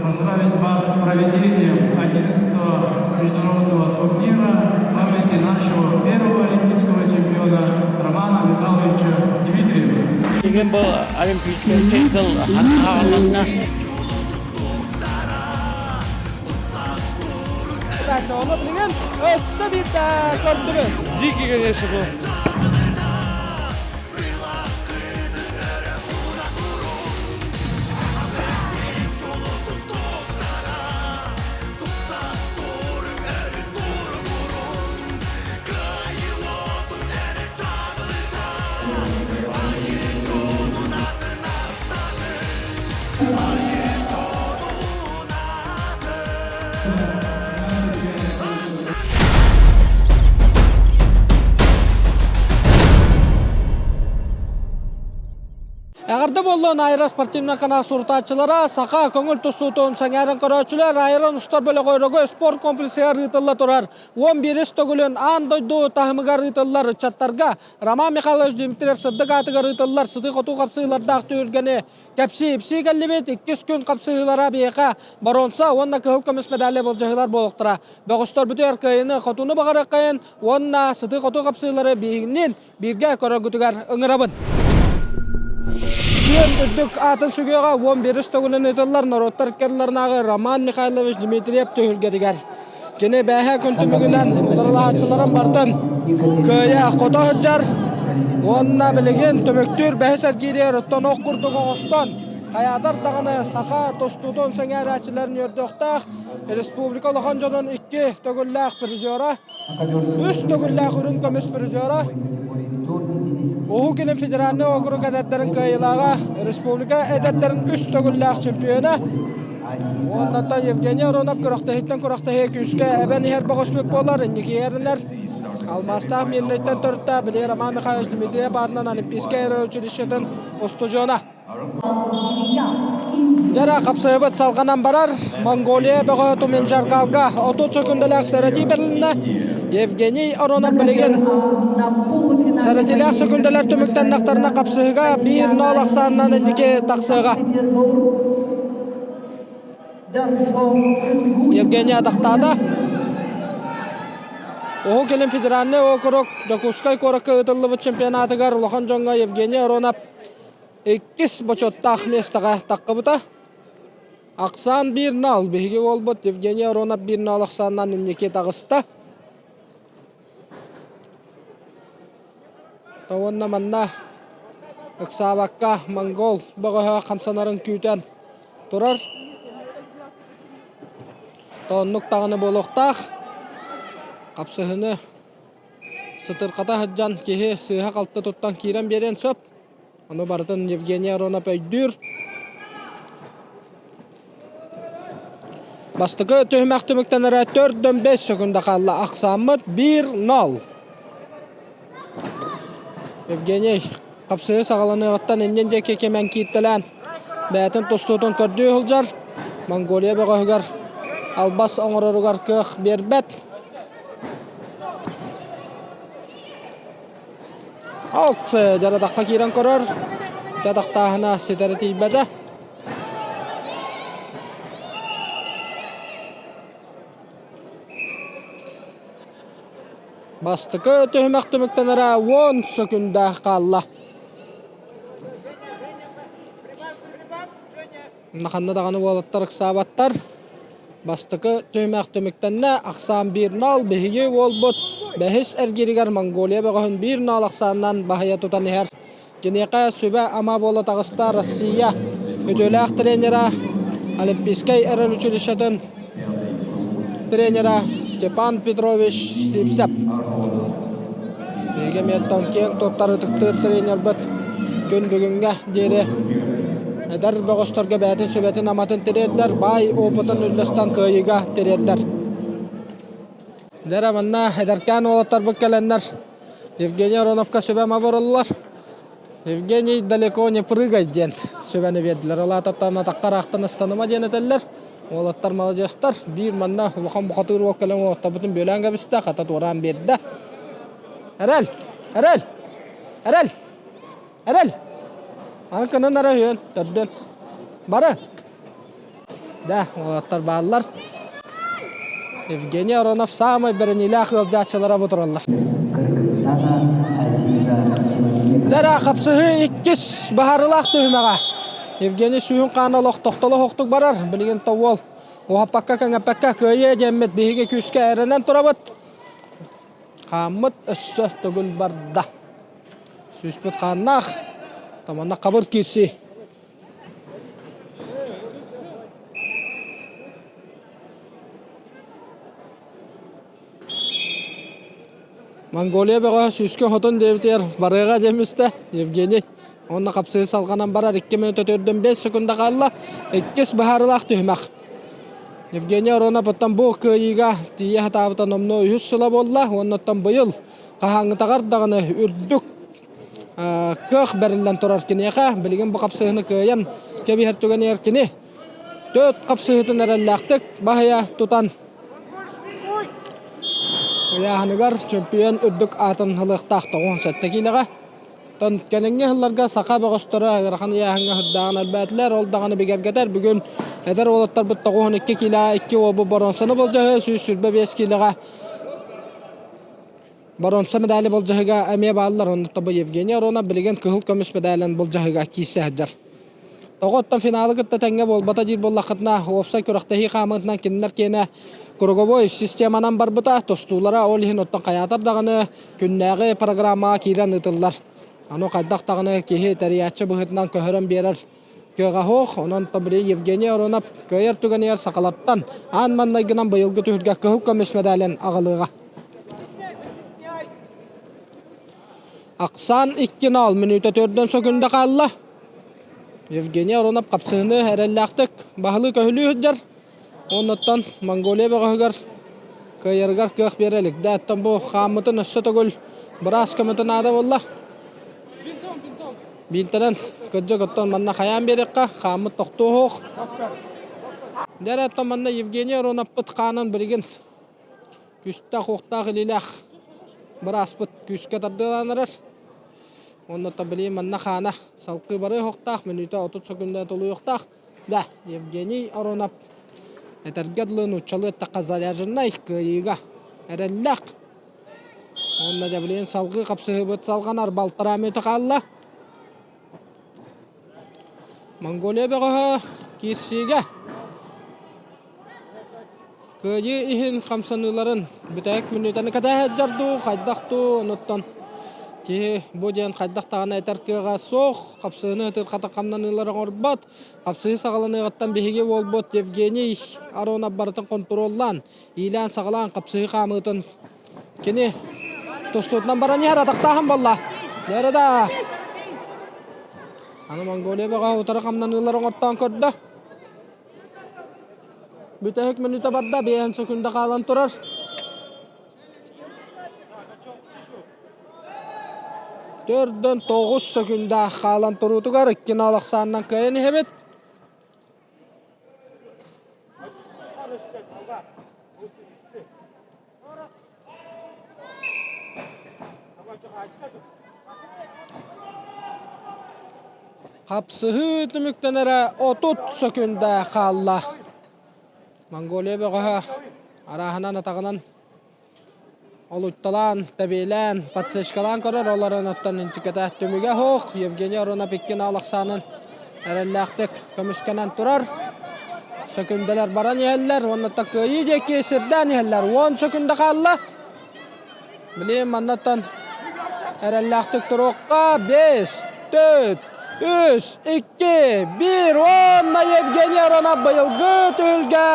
поздравить вас с проведением 11-го международного турнира памяти нашего первого олимпийского чемпиона Романа Михайловича Дмитриева. Билигин бу олимпийскай цикл аҕаланна. Оны билигин өссө биирдэ көрдүбүт. Дикий, конечно, был. Эҕэрдэ буоллун Айра спортивнай канал сурутааччылара, саха көҥүл тустуутун сэҥээрэн көрөөччүлэр Айран устар бөлөҕө Өрөгөй спорт комплексыгар ыытылла турар 11 төгүлүн аан дойду таһымыгар ыытыллар ыччаттарга Роман Михайлович Дмитриев сырдык аатыгар ыытыллар сытыы-хотуу хапсыһыылардаах түһүлгэни кэпсии-ипсии кэллибит. Иккис күн хапсыһыылара биһиэхэ боруонса уонна кыһыл көмүс медали былдьаһыылар буолуохтара. Бөҕөстөрбүтүгэр кыайыыны хотууну баҕарыаххайын уонна сытыы-хотуу хапсыһыылары биһигинниин бииргэ көрөргүтүгэр ыҥырабын. Күөн үрдүк аатын сүгүөҕэ 11 төгүлүн ыытыллар норуоттар иккардыларынааҕы Роман Михайлович Дмитриев түһүлгэтигэр. Кини бээһэ күн түмүгүнэн утарылаһааччыларын бартын кыайа хото сылдьар уонна билигин түмүктүүр бэһис эргииригэр оттон ох курдук оҥостон хайаатар даҕаны саха тустуутун сэҥээрээччилэрин үөрдүөхтээх республика улахан дьонун икки төгүллээх призера Үс төгүллээх үрүҥ көмүс призера, Уһук Илин федеральнай округ эдэрдэрин кыайыылааҕа, республика эдэрдэрин үс төгүллээх чемпиона уоннаттан Евгений Аронов күрэхтэһииттэн күрэхтэһиигэ күүскэ эбэн иһэр бөҕөспүт буолар. Инники эрэнэр Алмаастаах Мирнэйтэн төрүттээх били Роман Михайлович Дмитриев аатынан Олимпийскай училищетын устудьуона. Дьара хапсайбыт салҕанан барар. Монголия бөҕө Туминжаргалга 30 секундалаах сэрэтии бэрилиннэ. Евгений Аронов билигин сэрэтиилээх секундалар түмүктэннэхтэринэ хапсыһыга 1-0 ахсаанынан инники тахсыаҕа. Евгений атахтаата. Уһук Илин федеральнай округ Дьокуускай куоракка ыытыллыбыт чемпионатыгар улахан дьоҥҥо Евгений Аронов Иккис бочуоттаах миэстэҕэ таххыбыта. Ахсаан 1-0. Биһиги уолбут Евгений Аронов 1-0 ахсаанынан инники таҕыста. Уонна манна ыксаабакка монгол бөҕөһө хамсанарын күүтэн турар. Оннук даҕаны буолуохтаах. Хапсыһыны сытырхата сылдьан киһи сыыһа-халты туттан киирэн биэриэн сөп. Ону барытын Евгений Аронов өйдүүр. Бастакы түһүмэх түмүктэнэрэ 4-5 секунда хаалла. Ахсааммыт 1-0. Евгений хапсыһыы саҕаланыаҕыттан иннин диэки кимэн кииртэлээн бэйэтин тустуутун көрдүү сылдьар. Монголия бөҕөһүгэр албас оҥороругар кыах биэрбэт. Алт дьарадахха киирэн көрөр. Дьадахтааһына ситэри тиийбэтэ. Бастакы түһүмэх түмүктэнэрэ 10 секунда хаалла. Ханна даҕаны уолаттар ыксаабаттар. Бастакы түһүмэх түмүктэннэ. Ахсаан 1-0. Биһиги уолбут бэһис эргииригэр Монголия бөҕөһүн 1-0 ахсаанынан баһыйа тутан иһэр. Киниэхэ сүбэ-ама буола таҕыста Россия үтүөлээх тренера, Олимпийскай эрэл училищетын тренера Степан Петрович Сивцев. Биһиги эмиэттэн киэҥ туттар ытыктыыр тренербит күн бүгүҥҥэ диэри эдэр бөҕөстөргө бэйэтин сүбэтин-аматын тириэрдэр, баай опытын үллэстэн кыайыыга тириэрдэр. Дьэ манна эдэркээн уолаттарбыт кэлэннэр Евгений Ароновка сүбэ-ама бороллор. Евгений далеко не прыгай диэн сүбэни биэрдилэр. Ол аатыттан атахха ыраахтан ыстаныма диэн этэллэр. Уолаттар маладьыастар. Биир манна улахан бухатыыр уол кэлэн уолаттарбытын бүөлээн кэбистэ, хата туораан биэрдэ. Эрэл! Эрэл! Эрэл! Эрэл! Аны кынын эрэ үһүөн, төрдүөн. Бары! Да, уолаттар бааллар. Евгений Аронов саамай бэриниилээх ыалдьааччылара бу тураллар. Дара хапсыһыы иккис баһарылаах түһүмэҕэ. Евгений сүүһүн хаана олох тохтоло охтук барар. Билигин то уол уһаппакка кэҥэппэккэ кыайыа диэммит биһиги күүскэ эрэнэн турабыт. Хааммыт өссө төгүл барда. Сүүспүт хааннаах. Таманна хабыр киирсии. Монголия бөҕө сүүскэ хотун диэбитигэр барыаҕа диэмистэ Евгений. Уонна хапсыһыы салҕанан барар 2 мүнүүтэ 4-5 секунда хаалла. Иккис быһаарыылаах түһүмэх. Евгений Аронов оттон бу кыайыыга тиийэ сатаабыта номнуо үһүс сыла буолла. Уонна оттон быйыл хаһааҥҥытаҕар даҕаны үрдүк кыах бэриллэн турар киниэхэ. Билигин бу хапсыһыыны кыайан кэбиһэр түгэнигэр кини төрт хапсыһыытын эрэллээхтик баһыйа тутан ыйааһыныгар чөмпүйүөн үрдүк аатын ылыахтаах 97 киилэҕэ. Оттон кэлиҥҥи сылларга саха бөҕөстөрө ыарахан ыйааһыҥҥа сырдааҕын элбээтилэр. Ол даҕаны бигэргэтэр. Бүгүн эдэр уолаттарбыт 92 киилэҕэ икки уолбут боруонсаны былдьаһыы, 125 киилэҕэ боруонса медали былдьаһыга эмиэ бааллар. Онно тобо Евгений Аронов билигин кыһыл көмүс медалын былдьаһыга киирсэ сылдьар. Тоҕо оттон финалы кытта тэҥҥэ буолбата диир буоллаххытына, уопсай күрэхтэһии хаамыытынан кинилэр киэнэ круговой системанан барбыта, тустуулара ол иһин оттон хайаатар даҕаны күннээҕи программаҕа киирэн ыытыллар. Аны хайдах даҕаны киһи тэрийээччи быһыытынан көһөрөн биэрэр кыаҕа суох. Онон Томри Евгений Аронов кыайар түгэнигэр сахалартан аан маҥнайгынан быйылгы түһүлгэ кыһыл көмүс мэдээлин аҕалыаҕа. Ахсаан 2-0 мүнүүтэ төрдөн сөкүндэ хаалла. Евгений Аронов хапсыһыны эрэллээхтик баһылыы-көһүлүү сылдьар. Оннуттан Монголия бөҕөһүгэр кыайарыгар кыах биэрэ илик. Дээттэн бу хааммытын өссө төгүл быраас көмөтө наада буолла. Биилтэнэн кырдьык оттон манна хайаан биэриэххэ, хааммыт тохтуо суох. Дьэ манна Евгений Ароновпыт хаанын билигин күүстээх-уохтаах илиилээх бырааспыт күүскэ тардыалаан эрэр. Уонна билигин манна хаана салгыы барыа уохтаах, мүнүүтэ 30 секунда толуйуохтаах. Да, Евгений Аронов этэргэ дылы нууччалыы эттэххэ заряженнай кыайыыга эрэллээх. Уонна да билигин салгыы хапсыһыыбыт салҕанар балтараа мүнүүтэ хаалла. Монголия бөҕөһө киирсиигэ Кыайыы иһин хамсаныыларын бүтэһик мүнүүтэни кэтэһэ сылдьар дуу, хайдах дуу, онуттан киһи бу диэн хайдах даҕаны этэр кыаҕа суох. Хапсыһыыны ытырҕатах хамнаныылары оҥорбот. Хапсыһыы саҕаланыаҕыттан биһиги уолбут Евгений Аронов барытын хонтуруоллаан, иилээн-саҕалаан хапсыһыы хаамыытын кини тустуутунан баран иһэр атахтааһын буолла. Дьэ да Аны Монголия бөҕө утары хамнаныылары оҥортоон көрдө. Бүтэһик мүнүүтэ барда, биэһин сөкүндэ хаалан турар. Төрдөн 9 сөкүндэ хаалан туруутугар 2-0 ахсаанынан кыайан иһэбит. Хапсыһыы түмүктэнэрэ 30 сөкүндэ хаалла. Монголия бөҕөһө арааһынан атаҕынан олутталаан, тэбиэлээн, подсечкалаан көрөр, олорон оттон интикэтэ түмүгэ суох. Евгений Аронов 2-0 ахсаанын эрэллээхтик көмүскэнэн турар. Сөкүндэлэр баран иһэллэр уонна кыайыы диэки сирдээн иһэллэр. 10 сөкүндэ хаалла. Билигин маннаттан эрэллээхтик туруохха. 5, 4, 3, 2, 1 уонна Евгений Аронов быйылгы түһүлгэ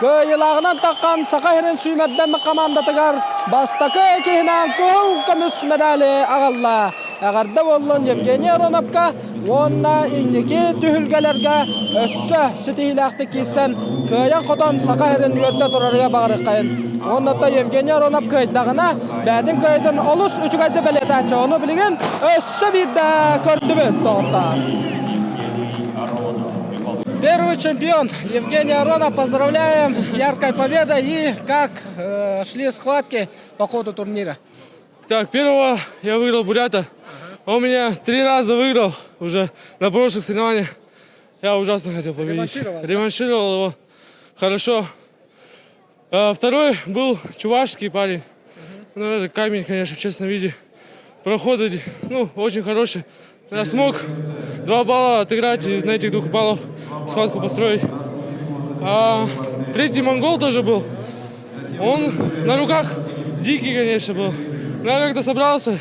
кыайыылааҕынан таххан Саха сирин сүүмэрдэммит хамаандатыгар бастакы киһинэн кыһыл көмүс медали аҕалла. Эҕэрдэ буоллун Евгений Ароновка уонна инники түһүлгэлэргэ өссө ситиһиилээхтик киирсэн кыайан-хотон Саха сирин үөрдэ турарыгар баҕарыаххайын. Уонна оттон Евгений Аронов кыайдаҕына бэйэтин кыайыытын олус үчүгэйдик бэлиэтээччи. Ону билигин өссө биирдэ көрдүбүт, доҕоттоор. Первый чемпион Евгений Аронов. Поздравляем с яркой победой и как шли схватки по ходу турнира? Так, первого я выиграл бурята. Он меня три раза выиграл уже на прошлых соревнованиях. Я ужасно хотел победить. Реваншировал, да? Реваншировал его. Хорошо. А, второй был чувашский парень. Ну, это камень, конечно, в честном виде. Проходы, ну, очень хороший. Я смог два балла отыграть и на этих двух баллов схватку построить. А, третий монгол тоже был. Он на руках дикий, конечно, был. Но я как-то собрался,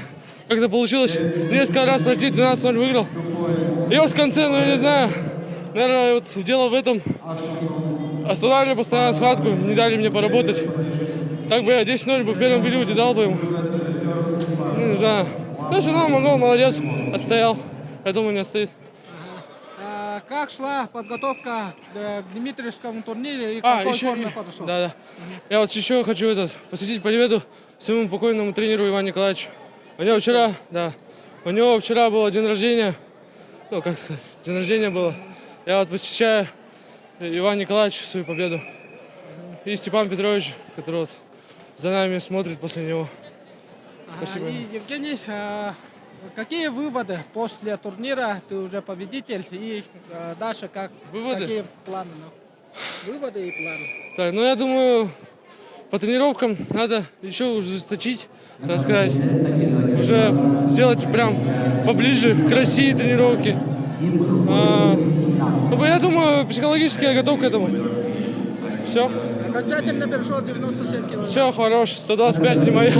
как-то получилось. Несколько раз пройти, 12-0 выиграл. И вот в конце, ну, я не знаю, наверное, вот дело в этом. Останавливали постоянно схватку, не дали мне поработать. Так бы я 10-0 бы в первом периоде дал бы ему. Ну, не знаю. Но все равно монгол молодец, отстоял. Я думаю, не отстоит. А, как шла подготовка к Дмитриевскому турниру и А, какой еще, форме подошел? Да, да. Я вот еще хочу этот, посвятить победу своему покойному тренеру Ивану Николаевичу. У него вчера, да, у него вчера был день рождения, ну, как сказать, день рождения было. Я вот посвящаю Ивану Николаевичу свою победу. И Степан Петрович, который вот за нами смотрит после него. Спасибо. И, Евгений, какие выводы после турнира? Ты уже победитель. И дальше как, Выводы? какие планы? ну? Выводы и планы. Так, ну я думаю, по тренировкам надо еще ужесточить, так сказать, уже сделать прям поближе к России тренировки. А, ну, я думаю, психологически я готов к этому. Все, Окончательно перешел 97 килограмм. все, хорош, 125 не мое.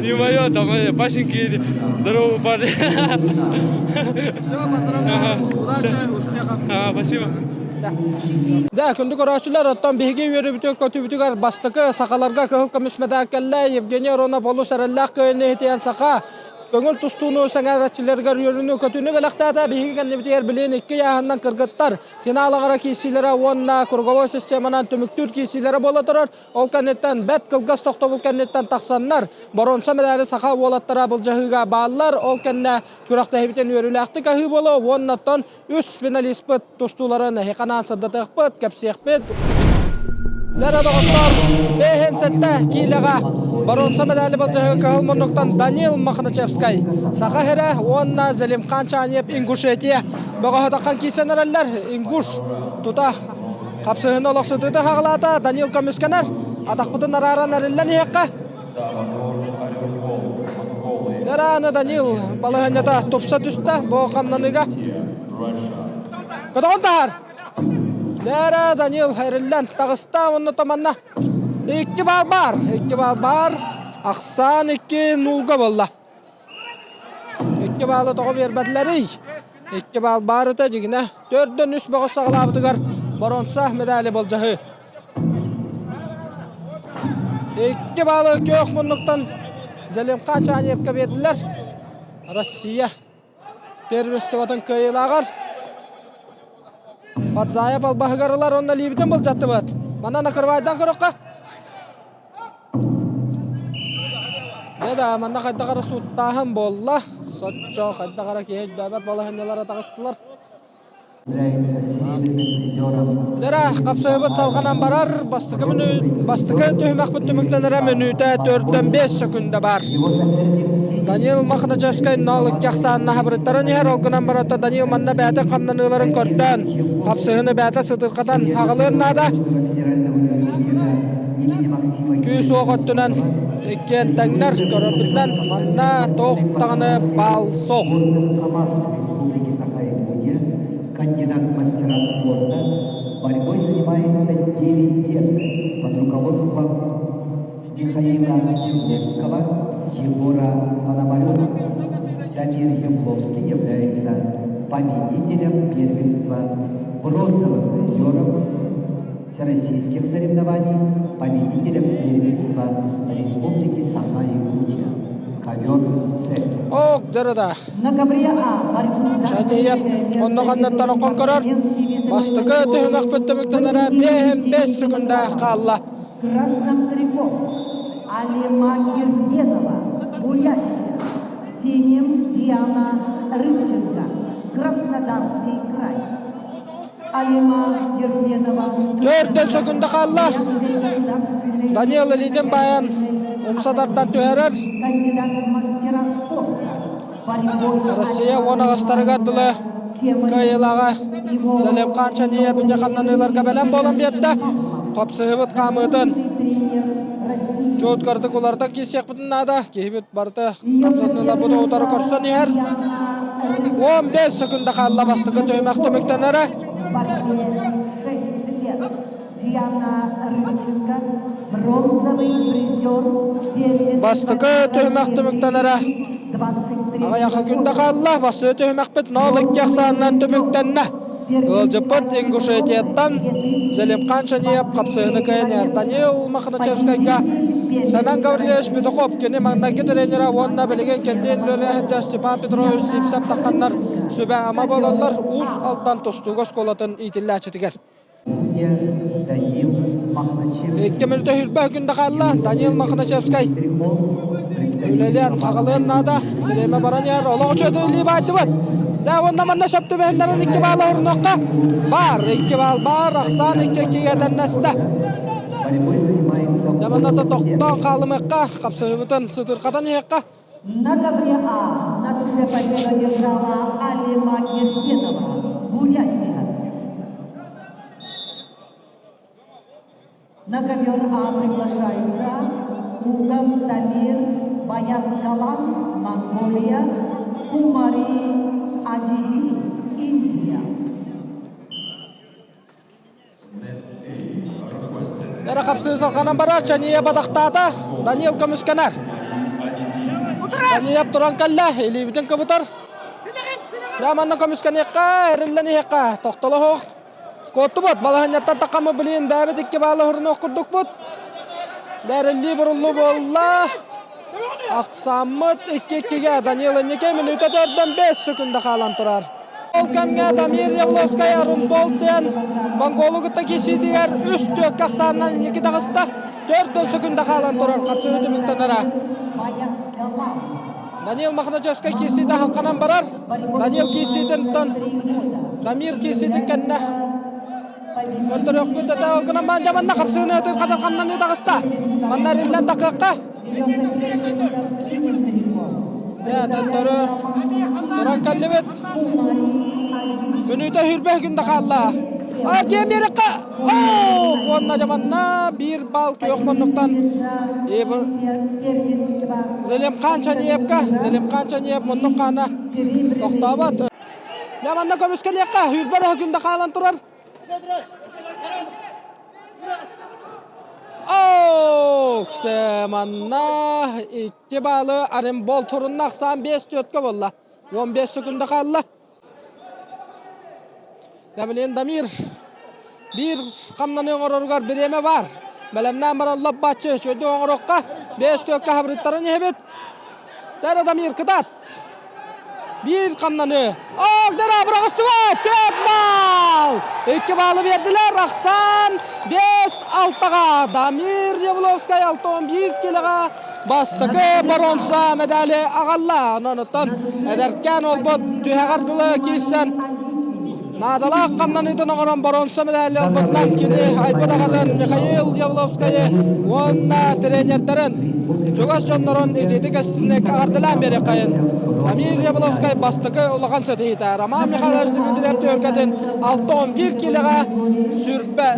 Не мое, там пасенки или здоровые парни. Все, поздравляю, удачи, успехов. А, Спасибо. Да, күндү көрөөччүлэр, оттон биһиги үөрүүбүтүгэр көтүүбүтүгэр бастакы сахаларга кыһыл көмүс мэтээл кэллэ Евгений Аронов олус эрэллээх кыайыыны ситиһэн саха көҥүл тустууну сэҥээрээччилэригэр үөрүүнү көтүүнү бэлэхтээтэ биһиги кэннибитигэр билигин икки ыйааһынынан кыргыттар финал аҕара киирсиилэрэ уонна круговой системанан түмүктүүр киирсиилэрэ буола турар ол кэнниттэн бэрт кылгас тохтобул кэнниттэн тахсаннар боруонса мэдээли саха уолаттара былдьаһыыга бааллар ол кэннэ күрэхтэһиибитин үөрүүлээхтик аһыы буолуо уонна оттон үс финалиспыт тустууларын эһиэхэ сырдатыахпыт, кэпсиэхпит. Дэрэ доҕоттор, бэһин сэттэ киилэҕэ боруонса мэдээли былдьаһыы кыһыл муннуктан Данил Махначевскай Саха сирэ уонна Зелимхан Чаниев Ингушетия бөҕөһөтөххөн киирсэн эрэллэр. Ингуш тута хапсыһыны олохсутуута хаҕалаата. Данил көмүскэнэр. Атахпытын арааран эриллэн иһиэххэ. Дэрэ Данил балаһыанньата тупса түстэ бу хамнаныыга. Көтөҕөн таһар. Дэрэ Данил эриллэн таҕыста уонна томанна. Икки баал баар. Икки баал баар. Ахсаан икки нуулга буолла. Икки баалы тоҕо биэрбэтилэрий? Икки баал баар этэ дьигинэ. Төрдөн үс бөҕө саҕалаабытыгар боронса медали болдьаһыы. Икки баалы күөх муннуктан Зелимхан Чаниевка биэрдилэр. Россия первенствотын кыайыылааҕар Фадзаев албаһыгар ылар онно лиибитин былдьаттыбыт. Манна накырвайдан көрөххө. Дьэ да, манна хайдах эрэ сууттааһын буолла. Соччо хайдах эрэ киһи өйдөөбөт балаһыанньалара таҕыстылар. Дэрэ, хапсыһыбыт салҕанан барар. Бастакы, бастакы түһүмэхпит түмүктэнэрэ мүнүүтэ төрдөн бес сөкүндэ бар. Данил Махначевскай нол икки ахсаанна хабырыттаран иһэр, ол гынан барата Данил манна бэйэтин хамнаныыларын көрдөөн, хапсыһыны бэйэтэ сытырҕатан аҕалыан наада. Күүс уох өттүнэн иккиэн тэҥнэр, көрөрбүтүнэн манна туох даҕаны баал суох. Кандидат мастера спорта, борьбой занимается 9 лет под руководством Михаила Евловского, Егора Пономарева. Дамир Евловский является победителем первенства, бронзовым призером всероссийских соревнований, победителем первенства Республики Саха-Якутия. Ковер С. Ок, дырыда. Чанияп онно-ханнаттан оҥхон көрөр. Бастакы түһүмэхпит түмүктэнэрэ биэһин бэс секунда хаалла. Красном трико Алима Киргенова, Бурятия. Синим Диана Рыбченко, Краснодарский край. Алима Киргенова. Төрдөн секунда хаалла. Даниил илиитин баайан умса тардан түһэрэр. Кандидат в мастера спорта. Борьбой Россия уон аҕыстарыгар дылы. Кыайыылааҕа Залевхан Чаниев ити хамнаныыларга бэлэм буолан биэрдэ. Хапсыһыбыт хаамыытын чуут кырдык уларытан киирсиэхпитин наада. Киһибит барыта хамсатыныыларбыт утары көрсөн иһэр. 15 секунда хаалла бастакы түһүмэх түмүктэнэрэ. 6 лет. Диана Рыбченко бронзовый призер первенства Бастакы түһүмэх түмүктэнэрэ аҕыйах күндэ хаалла. Бастакы түһүмэхпит 0-2 ахсаанынан түмүктэннэ. Ыалдьыппыт Ингушетияттан Зелимхан Чаниев хапсыһыны кыайан Даниил Мохначевскайга Семен Гаврильевич Петухов кини маҥнайгы тренера уонна билигин кэллиэн үлэлэһэ Степан Петрович Сивцев тахханнар сүбэ-ама буолаллар Уус Алдан тустууга оскуолатын иитиллээччитигэр. Даниил Мохначевский. Икки мүнүүтэ хүрбэ күндэ хаалла. Даниил Мохначевскай үлэлээн хаҕалыан наада. Бириэмэ баран иһэр. Олох үчүгэй илии баайдыбыт. Да уонна манна сөп түбэһиннэрэн икки баала орунуохха. Бар, икки баал бар. Ахсаан икки иккигэ тэннэстэ. Дьэ манна тохтоон хаалымыахха, хапсыһыбытын сытырхатан иһиэххэ. На ковре А на душе победу одержала Алима Киркенова, Бурятия. На ковер А приглашаются Угам Тамир Баяскалан, Монголия, Кумари Адити, Индия. Эрэ хапсыы салҕанан барар, Чанья бадахтаата, Данил көмүскэнэр. Чанья туран кэллэ, илиибитин кыбытар. Дьэ манна көмүскэниэххэ, эриллэн иһиэххэ, тохтоло суох. Куоттубут, балаһынньаттан таххаммы билин бэйэбит икки баалы уһурунуох курдукпут. Бэриллии буруллуу буолла. Ахсааммыт икки-иккигэ Данил инники мүнүүтэ төрдөн 5 секунда хаалан турар. Ол кэмҥэ Дамир Явловскай Арунбол диэн Монголу кытта киирсиитигэр үс түөккэ ахсаанынан инники таҕыста. Төрт секунда хаалан турар харсыһыы түмүктэнэрэ. Данил Мохначевскай киирсиитэ халханан барар. Данил киирсиитин Дамир киирсиитин кэннэ көрдөрүөхпүт этэ. Ол гынан баран дьэ манна хапсыыны ытыр хатар хамнаныы таҕыста. Манна эриллэн тахыахха. Дьэ, төттөрү туран кэллибит. Мүнүүтэ хүрбэ күн да хаалла. Артем биэрэккэ! Оо! Уонна дьэ манна биир балл күөх муннуктан Зелимхан Чаниевка, Зелимхан Чаниев муннук хаана тохтообот. Дьэ манна көмүскэлиэххэ, хүрбэ эрэ күн да хаалан турар. Манна икки баалы Арембол турунна ахсаан 5-4 буолла. 15 секунда хаалла. Давлен Дамир биир хамнаны оҥороругар бириэмэ бар. Бэлэмнээн баран лаппааччы үчүгэйдик оҥоруохха. 5-4 хабырыттарын иһэбит. Тэра Дамир кытаат. Биир хамнаны. Агдара быраҕыстыбат! Төрт баал! Икки баалы биэрдилэр. Ахсаан 5-6-ға. Дамир Явловскай 6-11 килоға бастакы боруонса медали аҕалла. Онон оттон эдэркээн уолбут түһэҕэр дылы киирсэн наадалаах хамнаныытын оҥорон боруонса медали ылбытынан кини айбыт аҕатын Михаил Явловскайы уонна тренердэрин чугас дьоннорун итиитик эстинник аҕардылаан биэриэххэйин. Дамир Явловскай бастакы улахан ситиһиитэ Роман Михайлович Дмитриев түһүлгэтин 6-11 киилэҕэ сүүрбэ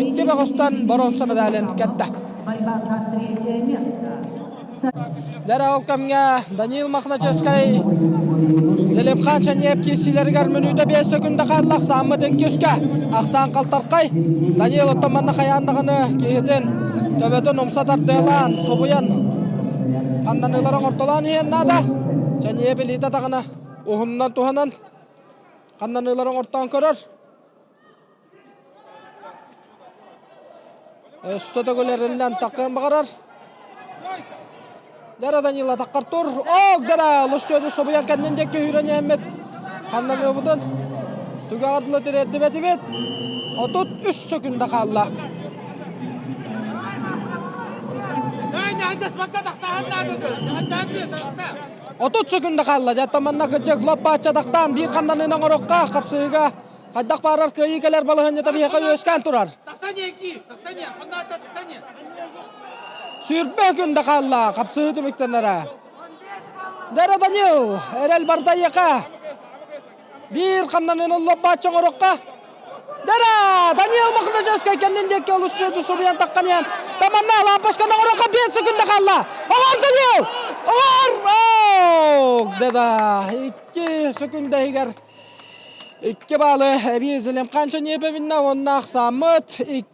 икки бөҕөстөн боруонса медалин кэттэ. Борьба за третье место. Дьэ ол кэмҥэ Даниил Мохначевскай Зелимхан Чаниев киирсиилэригэр мүнүүтэ 5 секунда хаалла ахсааммыт икки-үскэ ахсаан халтархай Даниил оттон манна хайаан даҕаны киһитин төбөтүн умса тардыалаан субуйан ханнаныылары оҥортолоон иһиэн наада Чаниев илиитэ даҕаны уһунунан туһанан ханнаныылары оҥортоон көрөр Өссө төгүл эриллэн таххыан баҕарар. Дара Данила таххар тур. Ол дара Лущоду собуйан кэннин диэки үүрэн иһэммит. Ханна буолбутун түгэҕэр дылы тириэрдибэтибит. 33 секунда хаалла. 30 секунда хаалла. Дьэ манна кырдьык лоп-баачча тахтаан биир хамнаныынан оҥоруохха хапсыһыыга Хайдах баарар кыайыы кэлэр балаһыанньата биһиэхэ үөскээн турар. Сүүрбэ күн да хаалла, хапсыһыы түмүктэнэрэ. Дара Данил, эрэл барда эйиэхэ. Биир хамнанын ыллаппааччы оҥорохха. Дара! Даниил Мохножевскай кэннин диэки олус сүөдү суруйан таххан иһэн Таманна лампочканы оҥорохха 5 секунда хаалла. Оҥор Даниил! Оҥор! Ок! Да-да! 2 секунда иһигэр 2 баалы эбии Зелимхан Чаниевинна уонна ахсааммыт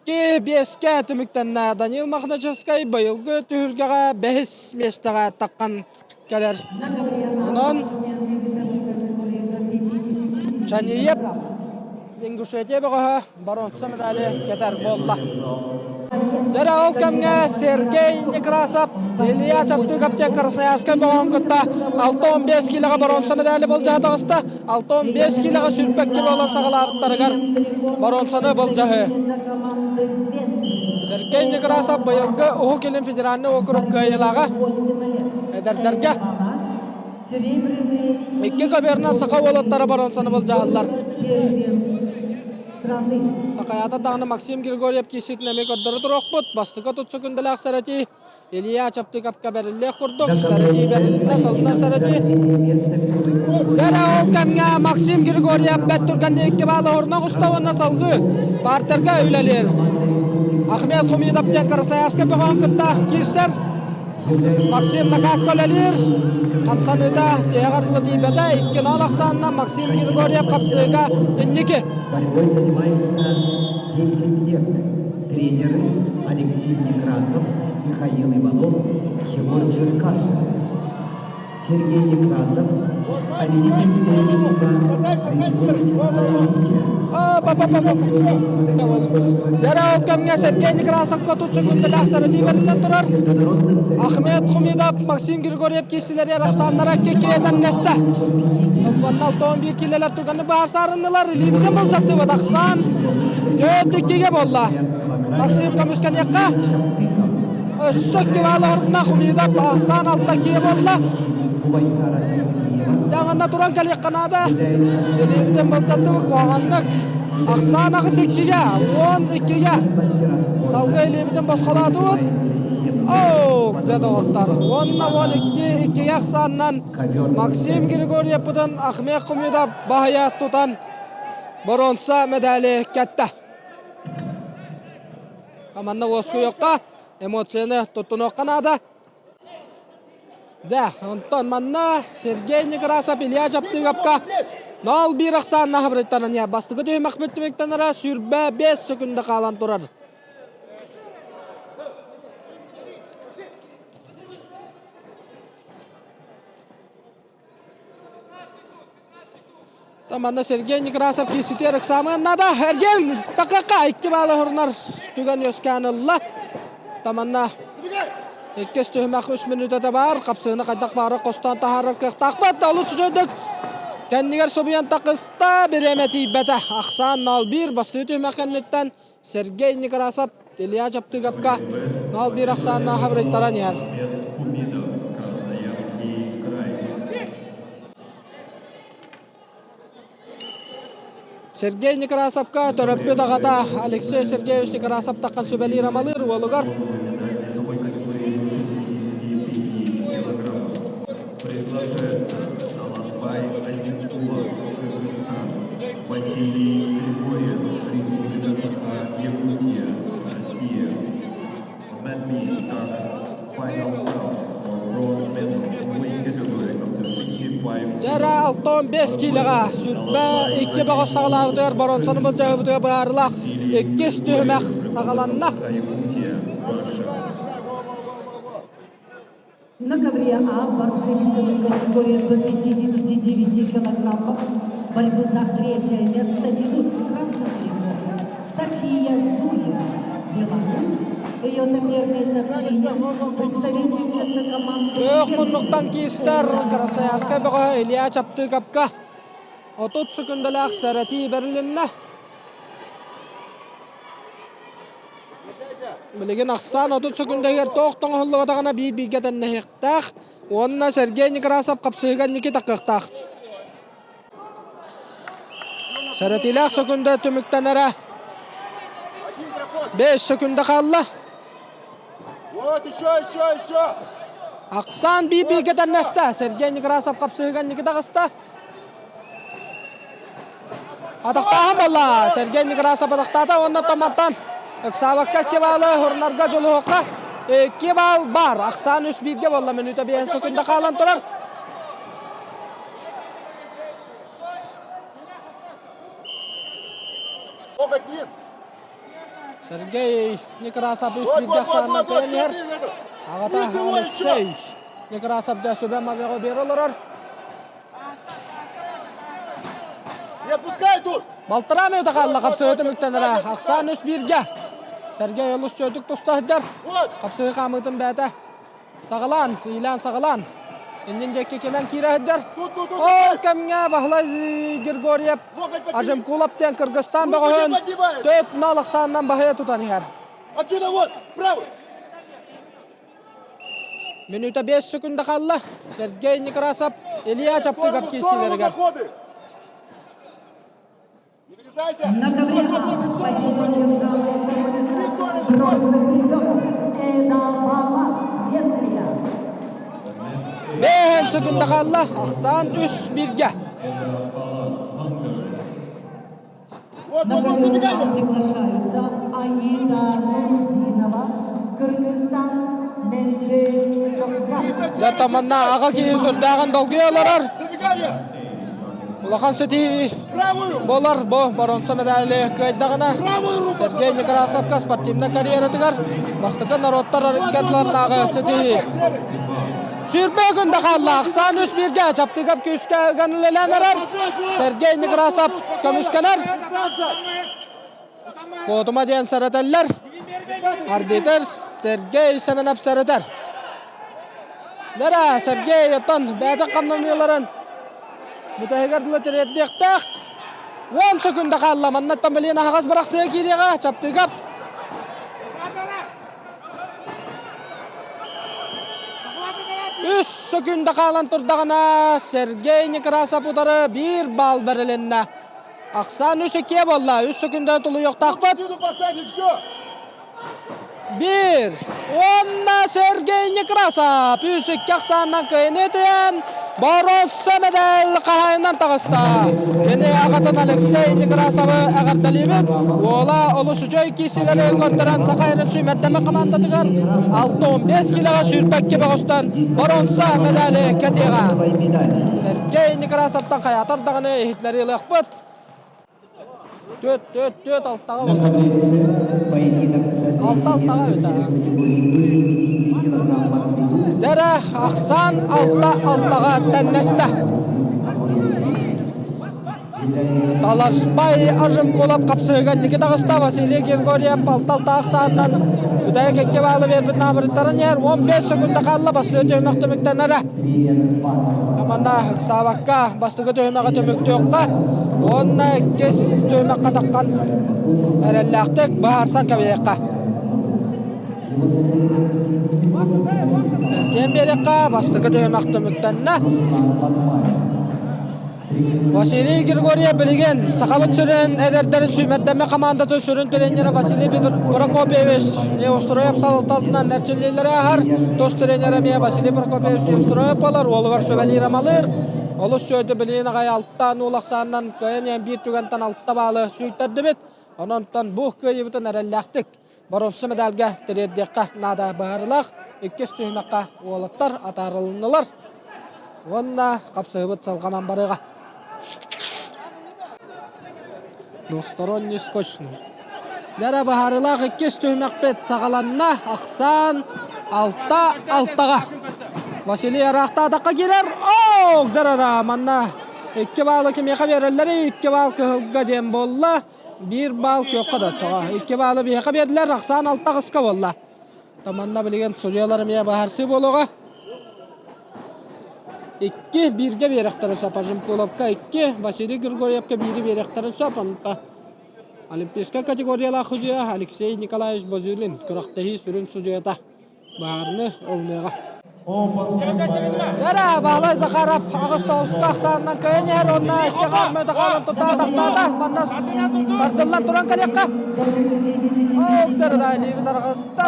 2-5-кэ түмүктэннэ. Даниил Мохножевскай быйылгы түһүлгэҕэ бэһис миэстэҕэ таххан кэлэр. Онон Чаниев Ингушетия бөҕөһө боруонса медали кэтэр буолла. Дьэ ол кэмҥэ Сергей Некрасов Илья Чаптыков диэн Красноярскай бөҕөһүн кытта 6-15 киилэҕэ боруонса медали былдьаһа таҕыста. 6-15 киилэҕэ сүүрбэккэ буолан саҕалаабыттарыгар боруонсаны былдьаһыы. Сергей Некрасов быйылгы Уһук Илин федеральнай уокурук кыайыылааҕа эдэрдэргэ икки көбүөрүнэн саха уолаттара боруонсаны былдьаһаллар. Такаята даҕаны Максим Григорьев киирсиитин эмиэ көрдөрө туруохпут. Бастакы тутсу күндэлээх сэрэтии Илья Чаптыковка бэриллиэх курдук, сэрэтии бэрилиннэ, тылынан сэрэтии. Дэрэ ол кэмҥэ Максим Григорьев бэрт түргэнник икки баалы уһурунан оҕуста уонна салгыы партерга үлэлиир. Ахмед Хумидов диэн Красноярскай бөҕөһүн кытта киирсэр. Максим Накакка үлэлиир. Хамсаныыта тиһэҕэр дылы тиийбэтэ. 2-0 ахсаанынан Максим Григорьев хапсыыга инники. Борьбой занимается 10 лет. Тренеры Алексей Некрасов, Михаил Иванов, Егор Черкашин. Сергей Некрасов, победитель первенства Республики Саха-Якутия. Дэрэ ол кэмҥэ Сергей Некрасовка тут секундалаах сэрэтии бэриллэн турар. Ахмед Хумидов, Максим Григорьев киирсилэри арахсааннара кикиэтэн нэстэ. Онно 61 киилэлэр түгэни баар саарыннылар. Илиибитин былдьаттыбыт ахсаан 4-2-ге буолла. Максим көмүскэниэххэ. Өссө икки баал орунна Хумидов ахсаан 6-2 буолла. Даҕанна туран кэлиэххэ наада. Илиибитин былдьаттыбыт куһаҕаннык. Ахсаан аҕыс иккигэ, 12-ге. Салгыы илиибитин босхолоотубут. Оок, дьэ доҕоттор. Уонна 12 иккигэ ахсаанынан Максим Григорьевпытын Ахмед Хумидов баһыйа тутан боруонса медали кэттэ. Манна уоскуйуохха, эмоцияны туттунуохха наада. Да, онтон манна Сергей Некрасов Илья Чаптыговка 0-1 ахсаанна хабырыттанан иһэр. Бастакы түһүмэхпит түмүктэнэрэ 25 секунда хаалан турар. Манна Сергей Некрасов киирситигэр ыксаамыан наада. Эрген такакка икки баалы хурунар түгэн үөскээн ылла. Таманна иккис түһүмэх үс мүнүүтэтэ баар. Хапсыыны хайдах баара хостоон таһаарар кыахтаахпыт. Олус үчүгэйдик кэннигэр субуйан тахыста. Бириэмэ тиийбэтэ. Ахсаан 0-1 бастыы түһүмэх кэнниттэн Сергей Некрасов Илья Чаптыговка 0-1 ахсааннаах абырыйтаран иһэр. Сергей Некрасовка төрөппүт аҕата Алексей Сергеевич Некрасов таххан сүбэлиир амалыыр уолугар Приглашается Аласбай Азимтулов, Кыргызстан, Василий Григорьев, Республика Саха-Якутия, Россия. Let me start final round for bronze medal weight category up to 65 Дьэрэ 65 киилэҕэ сүүрбэ икки бөҕөс саҕалаабытыгар боруонсаны былдьаһыыбытыгар быһаарылаах иккис түһүмэх саҕаланна. Якутия, Russia. На ковре А борцы весовой категории до 59 килограммов борьбу за третье место ведут в красном трико София Зуева, Беларусь, ее соперница в синем, представительница команды Күөх муннуктан киирсэр Красноярскай бөҕөһө Илья Чаптыковка 30 секундалаах сэрэтии бэрилиннэ. Билигин ахсаан 30 секундагар туох тоҥоһуллубатаҕына биир бииргэ тэннэһиэхтээх уонна Сергей Некрасов хапсыһыгар Никита кыахтаах. Сэрэтиилээх секунда түмүктэнэрэ 5 секунда хаалла. Вот еще, еще, еще! Ахсаан биир бииргэ тэннэстэ. Сергей Некрасов хапсыһыгар Никита таҕыста. Атахтааһын буолла. Сергей Некрасов атахтаата уонна Томаттан ыксаабакка 2 баалы хурнарга дьулуһуохха. 2 баал бар. Ахсаан үс бииргэ буолла. Мүнүүтэ биэһин секунда хаалан турар. Сергей Некрасов үс бииргэ ахсаанынан кэлэн иһэр. Аҕата Алексей Некрасов да сүбэ мабеҕа биэрэ олорор. Не отпускай тут! Балтараа мүнүүтэ хаалла хапсыһыы түмүктэнэрэ. Ахсаан үс бииргэ. Сергей олус чөтүк туста сылдьар. Хапсыһыы хаамыытын бэйэтэ саҕалаан, иилээн саҕалаан. Иннин диэки кимэн киирэ сылдьар. Ол кэмҥэ Баһылай Григорьев Ажимкулов диэн Кыргызстан бөҕөһүн төрт нал ахсаанынан баһыйа тутан иһэр. Отсюда вот, правый! Мүнүүтэ 5 секунда хаалла. Сергей Некрасов Илья Чаптыгов киирсиилэригэр. На ковре бронзовый призер Эда Балас, Венгрия. Бэһэн секунда хаалла. Ахсаан үс бииргэ. На ковер приглашаются Аида Нурудинова, Кыргызстан, Менжи Дьэ таманна аҕа киһи сүрдээҕин долгуйа олорор. Улахан ситиһии буолар бу боруонса медали кыайдаҕына Сергей Некрасовка спортивнай карьератыгар бастакы норуоттар иккардыларынааҕы ситиһии. Сүүрбэ күн да хаалла. Ахсаан үс бииргэ Чаптыгап күүскэ ыган үлэлээн эрэр. Сергей Некрасов көмүскэнэр. Куотума диэн сэрэтэллэр. Арбитр Сергей Семенов сэрэтэр. Лера Сергей оттон бэйэтэ хамнаныыларын бүтэһигэр дылы тириэрдиэхтээх. 10 секунда хаалла. Маннаттан билиэн аһаҕас бырахсыга киириэҕэ. Чаптыгап Үс секунда хаалан турдаҕына Сергей Некрасов утары биир балл бэрилиннэ. Ахсаан үс иккиэ буолла. Үс секунда тулуйуохтаахпыт. Биир. Уонна Сергей Некрасов үс икки ахсаанынан кыайыны ытыйан боруонса медаль хаһаайынан таҕыста. Кини аҕатын Алексей Некрасовы эҕэрдэлиибит. Уола олус үчүгэй киисилэри көрдөрөн Саха сирин сүүмэрдэмэ командатыгар 6-15 килоҕа сүүрбэккэ бөҕөстөн боруонса медали кэтиэҕэ. Сергей Некрасовтан хайаатар даҕаны иһитиннэрии ылыахпыт. Түөрт, түөрт, түөрт алтаҕа На таблице поединок за Алта алтаҕа третье эбит место в категории до 70 килограммов ведут Дэрэ ахсаан алта алтаҕа тэннэстэ. Талашбай Ажимкулов хапсыһыга инники таҕыста Василий Григорьев алта алта ахсаанынан Үтэйэ кэккэ баалы биэрбит наабырыттарын иһэр 15 секунда хаалла бастыы түһүмэх түмүктэнэрэ. Манна ыксаабакка бастакы түһүмэҕи түмүктүөххэ уонна иккис түһүмэххэ таххан эрэллээхтик быһаарсан кэбиһиэххэ. Эркиэн биэриэххэ бастакы түһүмэх түмүктэннэ. Василий Григорьев билигин Сахабыт сирин эдэрдэрин сүүмэрдэммит хамаандатын сүрүн тренерэ Василий Прокопьевич Неустроев салалтатынан эрчиллиилэри ааһар. Тус тренерэ эмиэ Василий Прокопьевич Неустроев буолар. Уолугар сүбэлиир амалыыр. Олус үчүгэйдик билигин аҕай алта нуул ахсаанынан кыайан иһэн биир түгэнтэн алта баалы сүүйтэрдибит. Онон бу кыайыыбытын эрэллээхтик боруонса медальга тириэрдиэххэ наада быһаарыылаах. Иккис түһүмэххэ уолаттар атаарылыннылар уонна хапсыһыбыт салҕанан барыаҕа. Двусторонний скотч. Лера быһаарыылаах иккис түһүмэхпит саҕаланна. Ахсаан алта алтаҕа. Василий ыраахтаатахха киирэр. Оок, дарара манна икки баалы кимиэхэ биэрэллэрий? Икки баал кыһылга диэн буолла. Биир баал күөххэ да оччоҕо. Икки баалы биһиэхэ биэрдилэр, ахсаан алта аҕыска буолла. Таманна билигин судьуйалар эмиэ быһаарсыы буолуоҕа. Икки бииргэ биэрэхтэрин сөп. Ажимкуловка икки, Василий Григорьевка биири биэрэхтэрин сөп. Онто Олимпийскай категориялаах судьуйа Алексей Николаевич Базилин күрэхтэһии сүрүн судьуйата. Баарыны ылыныаҕа. Дара Баалай Захаров аҕыс тоҕуска ахсаанынан кыайан иһэр уонна икки хааммыта хаалан тутаа тахтаата. Манна тардыллан туран кэлиэххэ. Ол дара илиибит арҕаста.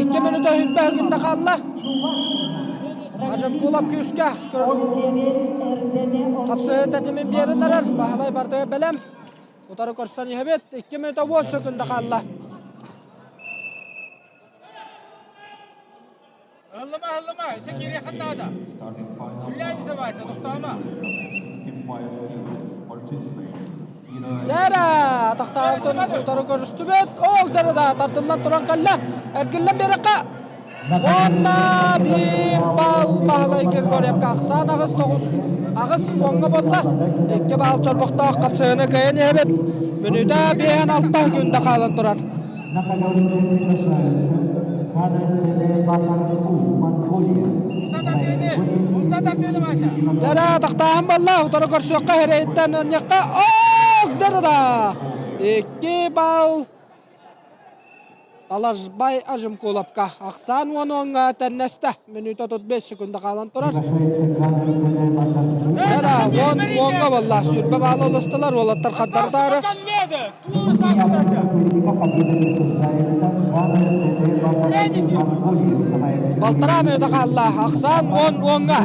Икки мүнүүтэ сүүрбэ күндэ хаалла. Ажымкулов күүскэ хапсыһыы тэтимин биэрэн эрэр. Баһылай бардыга бэлэм. Утары көрсөн иһэбит. 2 минута 10 секунда хаалла. Ыллыма, ыллыма, өссө киириэххин наада. Үллээн Вася, тохтоомо. Дэрэ атахтаабытын утары көрүстүбүт. Ол дэрэ да тардыллан туран кэллэ. Эргиллэн биэрэххэ. Уонна биир баал Баһылай Григорьевка ахсаан аҕыс тоҕус аҕыс уоҥҥа буолла. Икки баал чорбохтоох хапсыһыны кыайан иһэбит. Мүнүүтэ биэһэн алта күндэ хаалан турар. На ковер приглашаются КДТД Батарху, Монголия. Дара тахтааһын балла, утары көрсүөххэ эрэйиттэн анньахха ох дара Икки балл Алашбай Ажымкуловка ахсаан уон уоҥҥа тэннэстэ. Мүнүүтэ 35 секунда хаалан турар. Дара уон уоҥҥа балла сүүрбэ баалы ылыстылар уолаттар хардартаары. Балтараа мүнүүтэ хаалла. Ахсаан уон уоҥҥа.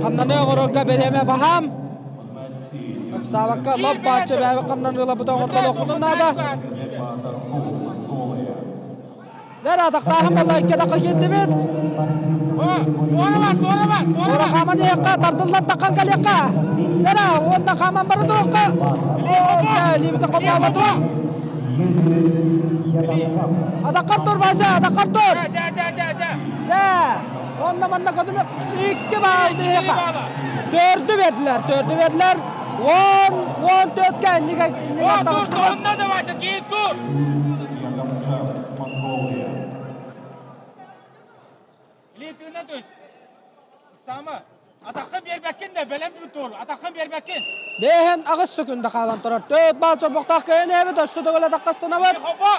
Хамнаны оҥорорго бириэмэ баһаам. Ыксаабакка лоп бааччы бээбик хамнаны ылабыта оҥордолуохпутун наада. Дэр атахтааһын балла икки атахха киирдибит. Туора хааман иһиэххэ, тардыллан таххан кэлиэххэ. Дэрэ, уонна хааман бара туруохха. Илиибитин холбообатыбыт. Атаххар тур, Вася, атаххар тур. Дэ, онно манна көтүмэ икки баайды иһиэххэ. Төрдү бердилэр, төрдү бердилэр. Уон, уон төрткэ иннигэ таҕыстылар. Вася, киир тур! Монголия. Илиитинэ түс. Сама. Атаххын биэрбэккин да, бэлэм тур. Атаххын биэрбэккин. Бэһэн аҕыс секунда хаалан турар. Төрт баал чорбохтоох кыайан эбит, өссө төгүл атаххастанабыт. Хопа!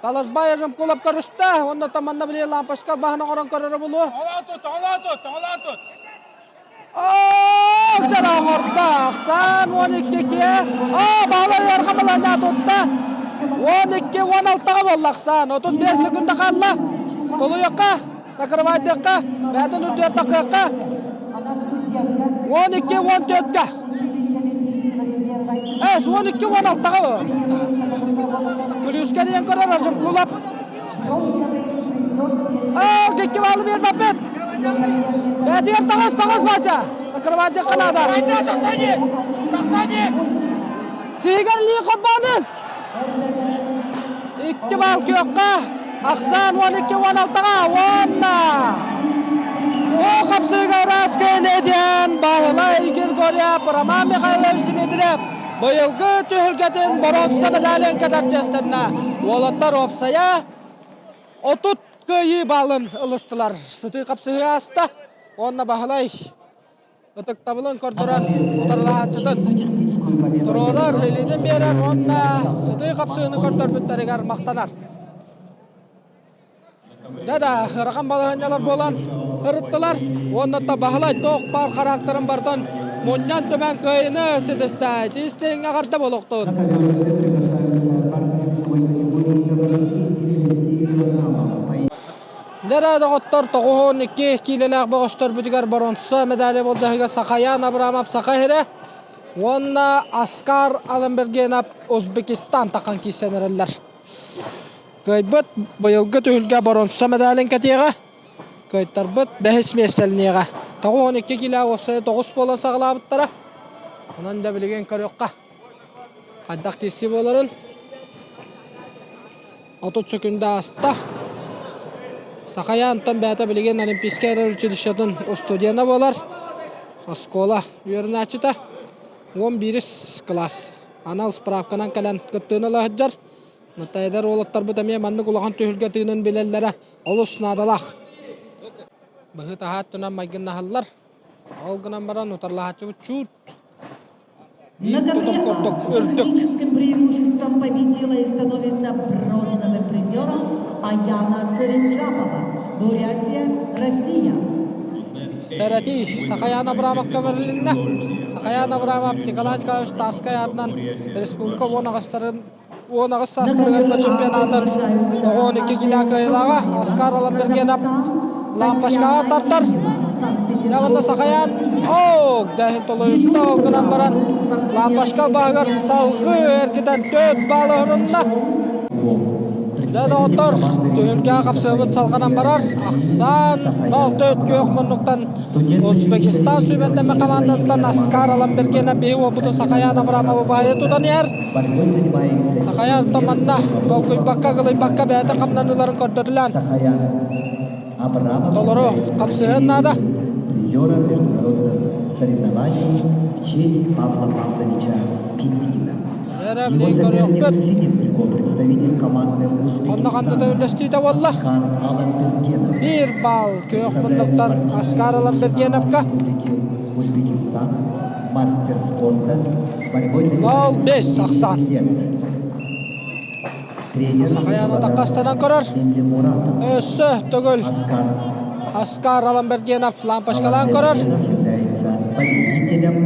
Талашбай Ажамкулов көрүстэ, онно таманна били лампочка баһын оҥорон көрөрө булуо. Тоҥолоон тут, тоҥолоон тут, тоҥолоон тут. Оох оҥордо. Ахсаан 12-ке. Аа, баала ыархан балаанньа тутта. 12-16-ға буолла Ахсаан. 35 секунда хаалла. Толуйуохха, накрывайдыахха, бээтин үрдүгэр тахыахха. 12-14-ке. Эс, 12-16-ға Күлүүскэ диэн көрөр Аржым Кулап. Ал, кикки баалы биэрбэппит. Бээтигэр таҕыс, таҕыс, Вася. Накрывайдыахха наада. Сиигэр Ли Хоббамис. Икки баал күөххэ. Ахсаан 12-16-ға уонна О хапсыыга ыраас диэн Баһылай Григорьев, Роман Михайлович Дмитриев быйылгы түһүлгэтин боруонса медалин кэтэр чиэстэннэ. Уолаттар уопсайа 30 кыайыы баалын ылыстылар. Сытыы хапсыһыы ааста. Уонна Баһылай ытыктабылын көрдөрөн утарылаһааччытын туруорар, илиитин биэрэр уонна сытыы хапсыһыыны көрдөрбүттэригэр махтанар. Да-да, ыарахан балаһыанньалар буолан ырыттылар. Уонна Баһылай туох баар характарын барытын мунньан түмэн кыайыны ситистэ. Тиистиҥ эҕэрдэ буолуохтун. Дэрэ доҕоттор 92 киилэлээх бөҕөстөрбүтүгэр боронса медали болдьаһыга Сахаян Абрамов Саха сирэ уонна Аскар Аламбергенов Узбекистан тахан киирсэн эрэллэр. Кыайбыт быйылгы түһүлгэ боруонса мэдээлин кэтиэҕэ, кыайтарбыт бэһис миэстэлэниэҕэ. 92 киилэ уопсайа тоҕус буолан саҕалаабыттара. Онон да билигин көрүөххэ хайдах киирсии буоларын. 30 секунда ааста. Сахая Антон бэйэтэ билигин Олимпийскай эрэр училищетын устудьуона буолар. Оскуола үөрэнээччитэ. 11 кылаас. Анал справканан кэлэн кыттыыны ыла сылдьар. Натайдар уолаттарбыт эмиэ маннык улахан түһүлгэ тыынын билэллэрэ олус наадалаах. Быһыы таһааттынан майгыннаһаллар. Ол гынан баран утарылаһааччыбыт чуут На тутум курдук с үрдүк. техническим преимуществом победила и становится бронзовым призером Аяна Царинжапова, Бурятия, Россия. Сэрэтии Сахаян Абрамовка бэрилиннэ. Сахаян Абрамов Николай Николаевич Тарскай аатынан республика уон аҕыстарын уон аҕыс саастарыгар чемпионатын 12 килэ кыайыылааҕа Оскар Аламбергенов. Лампочкаҕа тартар. Яҕында Сахаян оок дэһин толуйуста ол гынан баран лампочка баһыгар салгыы эргитэн төрт баалы оһорунна. Дьэ доҕоттор, түһүлгэҕэ хапсыһыбыт салҕанан барар. Ахсаан 6 күөх муннуктан Узбекистан сүүмэрдэммит хамаандатыттан Аскар Аламбергенов биһи уопуту Сахаян Абрамовы баайы тутан иһэр. Сахаян манна долгуйбакка, кылыйбакка бэйэтин хамнаныыларын көрдөрүлээн толору хапсыһыан наада. Призера международных соревнований в честь Павла Павловича Пинигина. Его соперник в синем трико представитель команды Онно ханна да Узбекистана үллэстиитэ буолла. Аскар Аламбергенов. Биир балл күөх муннуктан Представляет Аскар спортивную Аламбергеновка. Республики Узбекистан, мастер спорта, борьбой Нол занимается 5 ахсан. 10 лет. Тренер Сахаяна Мурат таккастанан көрөр. Мемлемуратов. Өссө төгүл Аскар Аскар Аламбергенов лампочкалаан көрөр. Аламбергенов является победителем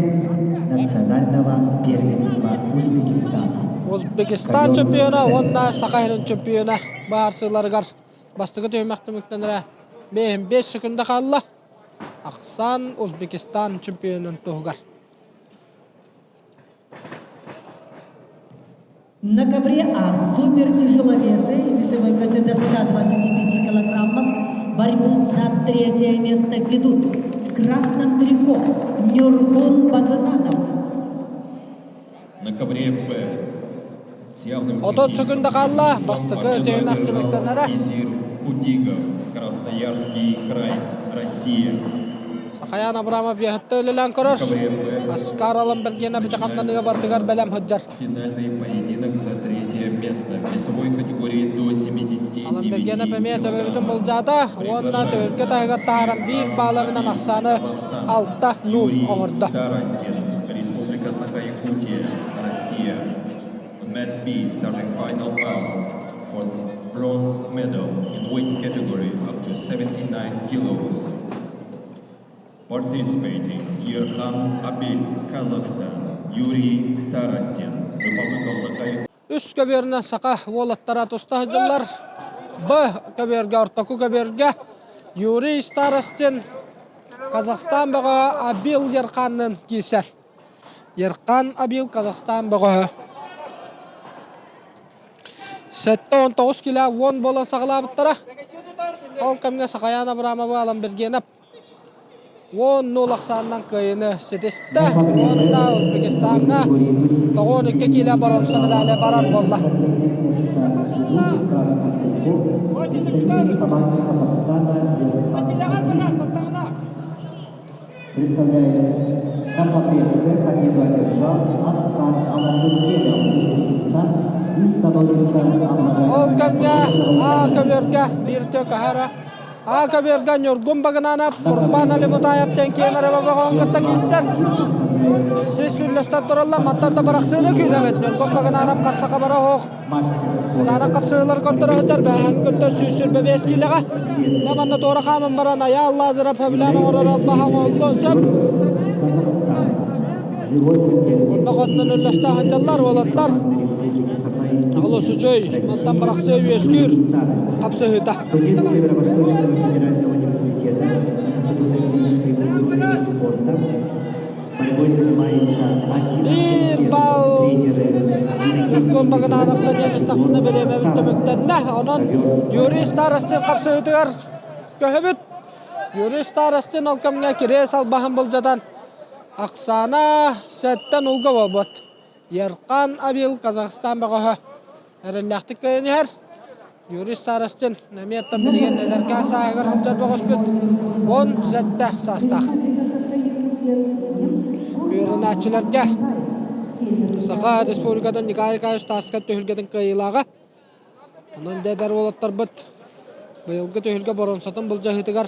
национального первенства Узбекистана. Узбекистан чемпиона уонна Саха сирин чемпиона баарсыыларыгар бастакы түһүмэх түмүктэнэрэ 5 секунда хаалла. Ахсан Узбекистан чемпионун туһугар. На ковре А супертяжеловесы весовой категории до 125 килограммов борьбу за третье место ведут в красном трико Нюргун Багданов. На ковре Б с явным Отут техническим секунда хаалла преимуществом бастакы победу түһүмэх одержал түмүктэнэрэ. Кизир Кудигов, Красноярский край, Россия. Сахаян Абрамов үөһэттэ үлэлээн көрөр. На ковре Б Аскар Аламбергена бүтэ бартыгар бэлэм сылдьар. финальный поединок за третье место в весовой категории до 79 Аламбергена эмиэ төбөбүтүн килограммов. былдьаата уонна түһүлгэ таһыгар таһааран биир бааларынан ахсааны Казахстан. 6-0 Юрий оҥордо. Старостин, Республика Саха-Якутия, Россия. В Mat B starting final bout for bronze medal in weight category up to 79 kilos. Participating Ерхан Абель, Казахстан, Юрий Старостин, Republic of Sakha Үс көбүөрүнэн саха уолаттара туста сылдьаллар. Б көбүөргэ ортоку көбүөргэ Юрий Старостин Казахстан бөҕө Абил Ерханнын киирсэр. Ерхан Абил Казахстан бөҕөһө. 79 кило 10 буолан саҕалаабыттара. Ол кэмҥэ Сахаян Абрамова Аламбергенов 10-0 ахсаанынан кыайыыны ситистэ уонна Узбекистаҥҥа 92 киилэ боруонса медали барар буолла. Представляет на КПЦ победу одержал Аскар Аламбергенов, Узбекистан, и становится Ол кэмҥэ А көбүөргэ биир төкаһара А көбүөргэ Ньургун Багынанов Курбан Алимутаев диэн киэмэрэ бөҕөҕүн кытта киирсэр. Сис үллэстэн тураллар, мантан да барахсыыны күүтэбит. Ньургун Багынанов харса хабара оһох. Таана хапсыылар көрдөрө сылдьар бэһэн кытта 125 киилэҕэ. Дьэ манна туора хааман баран Айаал Лазарев сөбүлээн оҥорор албаһа оҥоһуллуон сөп. Онно хоннон үллэстэ сылдьаллар уолаттар. Олус үчүгэй, мантан барахсыы үөскүүр хапсыһыыта. Студент Северо-Восточного федерального университета, Института физической культуры и спорта. Борьбой занимается 11 Биир лет. балл Тренеры Ньургун Багынановтан иэдэстэхпинэ бириэмэбит түмүктэннэ. Онон Юрий Старостин хапсыһыытыгар көһөбүт. Юрий Старостин ол кэмҥэ кириэс албаһын былдьатан Оксана сэттэн улга буолбут. Ерхан Абил Казахстан бөҕөһө эрэллээхтик кыайан иһэр. Юрий Старостин эмиэ оттон билигин эдэркээн сааһыгар сылдьар бөҕөспүт 17 саастаах. Үөрэнээччилэргэ Саха Республикатын Николай Николаевич Тарскай түһүлгэтин кыайыылааҕа. Онон дьэ эдэр уолаттарбыт быйылгы түһүлгэ боруонсатын былдьаһыытыгар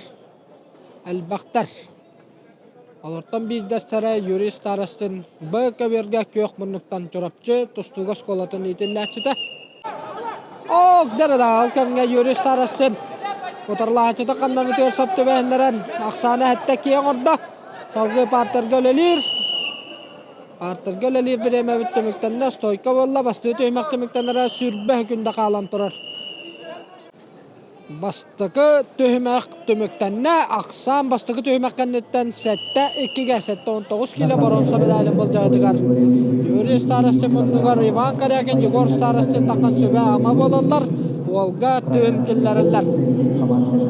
элбэхтэр. Олортон биирдэстэрэ Юрий Старостин Б көбүөргэ күөх муннуктан Чурапчы тустууга оскуолатын иитиллээччитэ. Ок, дьэ ол кэмҥэ Юрий Старостин утарылааччыта ханнанытыгар сөп түбэһиннэрэн ахсаана эһэттэ киэҥ оҥордо. Салгыы партерга үлэлиир. Партерга үлэлиир бириэмэбит түмүктэннэ, стойка буолла, бастыы түһүмэх түмүктэнэрэ 20 күндэ хаалан турар. Бастакы түһүмэх түмүктэннэ. Ахсаан бастакы түһүмэх кэнниттэн 7-2-гэ 79 киилэ боруонса медалын былдьаһытыгар Юрий Старостин муннугар Иван Корякин, Егор Старостин таххан сүбэ-ама буолаллар, уолга тыын киллэрэллэр.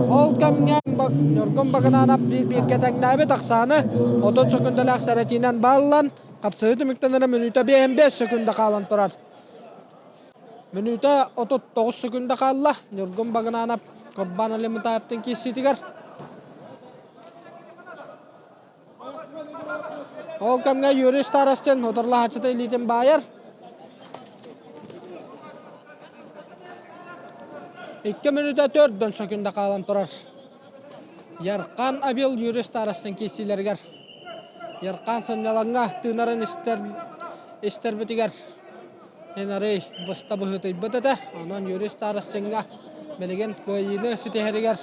Ол кэмҥэ Ньургун Багынанов биир-бииргэ тэҥнээбит ахсааны 30 сөкүндэлээх сэрэтиинэн бааллан, хапсыһыы түмүктэнэрэ мүнүүтэ 55 сөкүндэ хаалан турар. Мүнүүтэ 39 сөкүндэ хаалла. Ньургун Багынанов Курбан Алимутаевтын киирсиитигэр. Ол кэмҥэ Юрий Старостин утарылаһааччыта илиитин баайар. Икки мүнүүтэ төрдөн сөкүндэ хаалан турар. Яркан Абил Юрий Старостин киирсиилэригэр. Яркан сынньалаҥҥа тыынарын истэр, истэрбитигэр Эн арый быста быһыытыйбыт этэ. Онон Юрий Старостиҥҥа билигин кыайыыны ситиһэригэр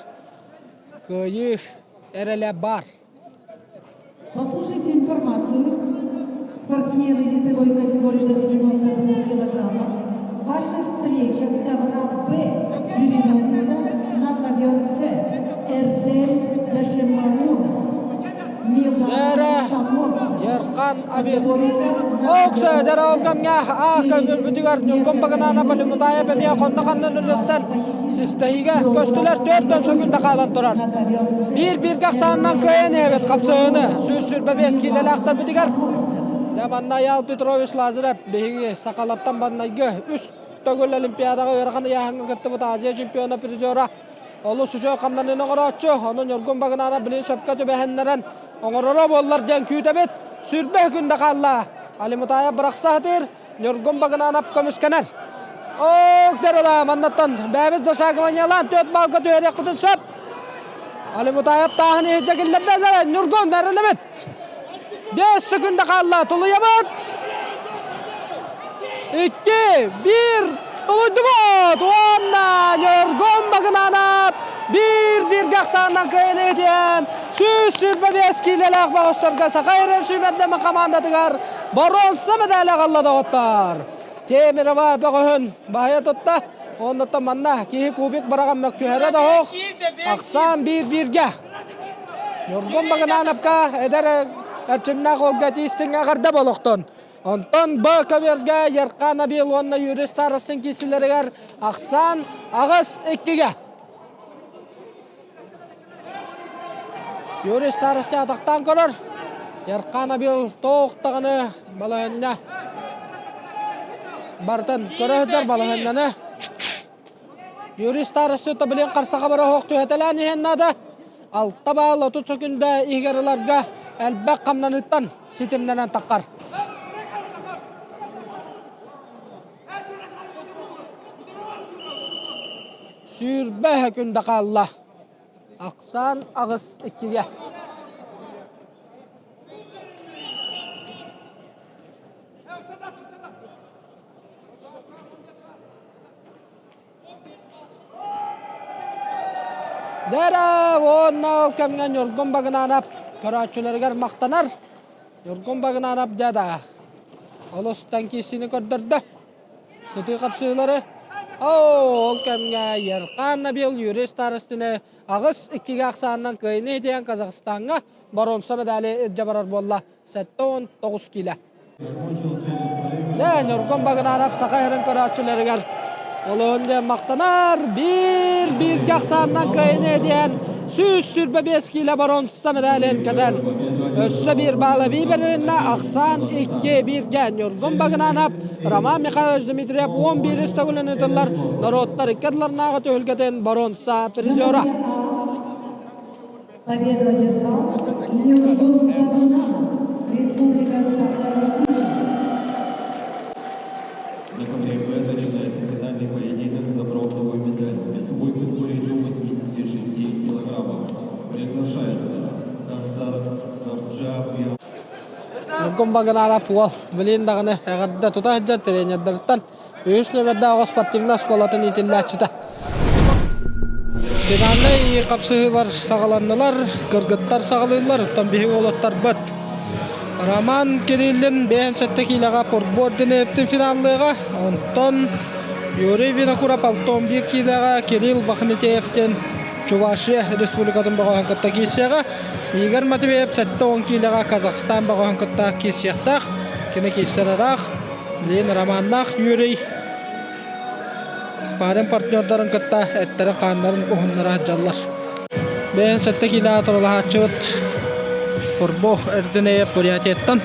кыайыы эрэлэ баар. Послушайте информацию. Спортсмены весовой категории до 92 килограммов. Ваша встреча с ковра Б переносится на ковер С. РТ Дашималунов. Дэрэ Ерхан Абил. Окса дэрэ ол кэмҥэ А көбүрбүтүгэр Ньургун Баганаана Полимутаев эмиэ хонно-ханнан үллэстэн систэһиигэ көстүлэр төрдөн сөкүндэ хаалан турар. Биир-бииргэ ахсаанынан кыайан иһэбит хапсыһыыны 125 киилэлээхтэрбитигэр. Дьэ манна Айаал Петрович Лазарев биһиги сахалартан баннайгы үс төгүл Олимпиадаҕа ыарахан ыйааһыҥҥа кыттыбыт Азия чемпиона призера Олус үчүгэй хамнаныыны оҥорооччу, ону Ньургун Багынаара билигин сөпкө түбэһиннэрэн оҥороро буоллар диэн күүтэбит. Сүүрбэ күндэ хаалла. Алимутаев бырахса сатыыр, Ньургун Багынаанап көмүскэнэр. Ок дэрила маннаттан бэйэбит зашагываниялаан төрт балга түһэриэхпитин сөп. Алимутаев тааһын иһирдьэ киллэрдэ, Ньургун эрэнэбит. Биэс секунда хаалла, тулуйабыт. Икки, биир, тулуйдубут! Уонна Ньургун Багынанов биир-бииргэ ахсаанынан кыайан иһитиэн 125 киилэлээх бөҕөстөргө Саха Ирин сүүмэрдэммит хамаандатыгар боруонса медали аҕалла доҕоттор. Кемерово бөҕөһүн баһыйа тутта. Оннуттан манна киһи кубик быраҕан мөккүһэрэ да оһох. Ахсаан биир-бииргэ. Ньургун Багынановка эдэр эрчимнээх уолга тиистиҥ эҕэрдэ болохтун. Онтон Б көбүөргэ Ерхан Абил уонна Юрий Старостин киирсилэригэр ахсаан аҕыс иккигэ. Юрий Старостин атахтаан көрөр. Ерхан Абил тоох даҕаны балаһынньа барытын көрө сылдьар балаһынньаны. Юрий Старостин билин харсаха бара оһох түһэтэлээн иһэн наада. Алта баал 30 сөкүндэ иһигэр ыларга элбэх хамнаныттан ситимнэнэн таххар. Сүүрбэ күндэ хаалла. Ахсаан аҕыс иккигэ. Дэрэ уонна ол кэмҥэ Ньургун Багынанов көрөөччүлэригэр махтанар. Ньургун Багынанов дьэ да олус таҥкиссини көрдөрдө. Сытыы хапсыылары. Оо, ол кэмҥэ Ерхан Набил Юрий Старостины аҕыс иккигэ ахсаанынан кыайыны итийэн Казахстаҥҥа боруонса медали илдьэ барар буолла. 79 киилэ. Дьэ, Ньургун Багынанов саха иһэрин көрөөччүлэригэр олуһун диэн махтанар. Биир бииргэ ахсаанынан кыайыны диэн 125 киилэ боруонса медалин кэтэр. Өссө биир баала биберинна ахсаан икки бииргэ Ньургун Багынанов, Роман Михайлович Дмитриев 11 төгүлүн ыытыллар норуоттар икки ардыларынааҕы түһүлгэтин боруонса призера. Победу одержал Ньургун Багынанов, Республика Саха-Якутия. На ковре Б начинается финальный поединок за бронзовую медаль весовой категории до 86 килограммов. Приглашается Танзар Норджа Ньургун Багынанов уол билин даҕаны эҕэрдэ тута сылдьар тренердэртэн Үһүс нүөмэрдээх спортивнай оскуолатын иитиллээччитэ. Финальнай хапсыһыылар саҕаланнылар, кыргыттар саҕалыыллар, оттон биһиги уолаттарбыт Роман Кириллин 57 киилэҕэ Пурбуордин эптин финаллыаҕа, онтон Юрий Винокуров 61 киилэҕэ Кирилл Бахметеевтин Чувашия Республикатын бөҕөһүн кытта киирсиэҕэ. Игорь Матвеев 70 киилэҕэ Казахстан бөҕөһүн кытта киирсиэхтээх. Кини киирсэр ыраах. Лин Романнаах Юрий спарринг партнердарын кытта эттэрин-хааннарын уһуннара сылдьаллар. Бэйэн сэттэ киилэҕэ туралаһааччыбыт Курбух Эрдинэйэп Бурятияттан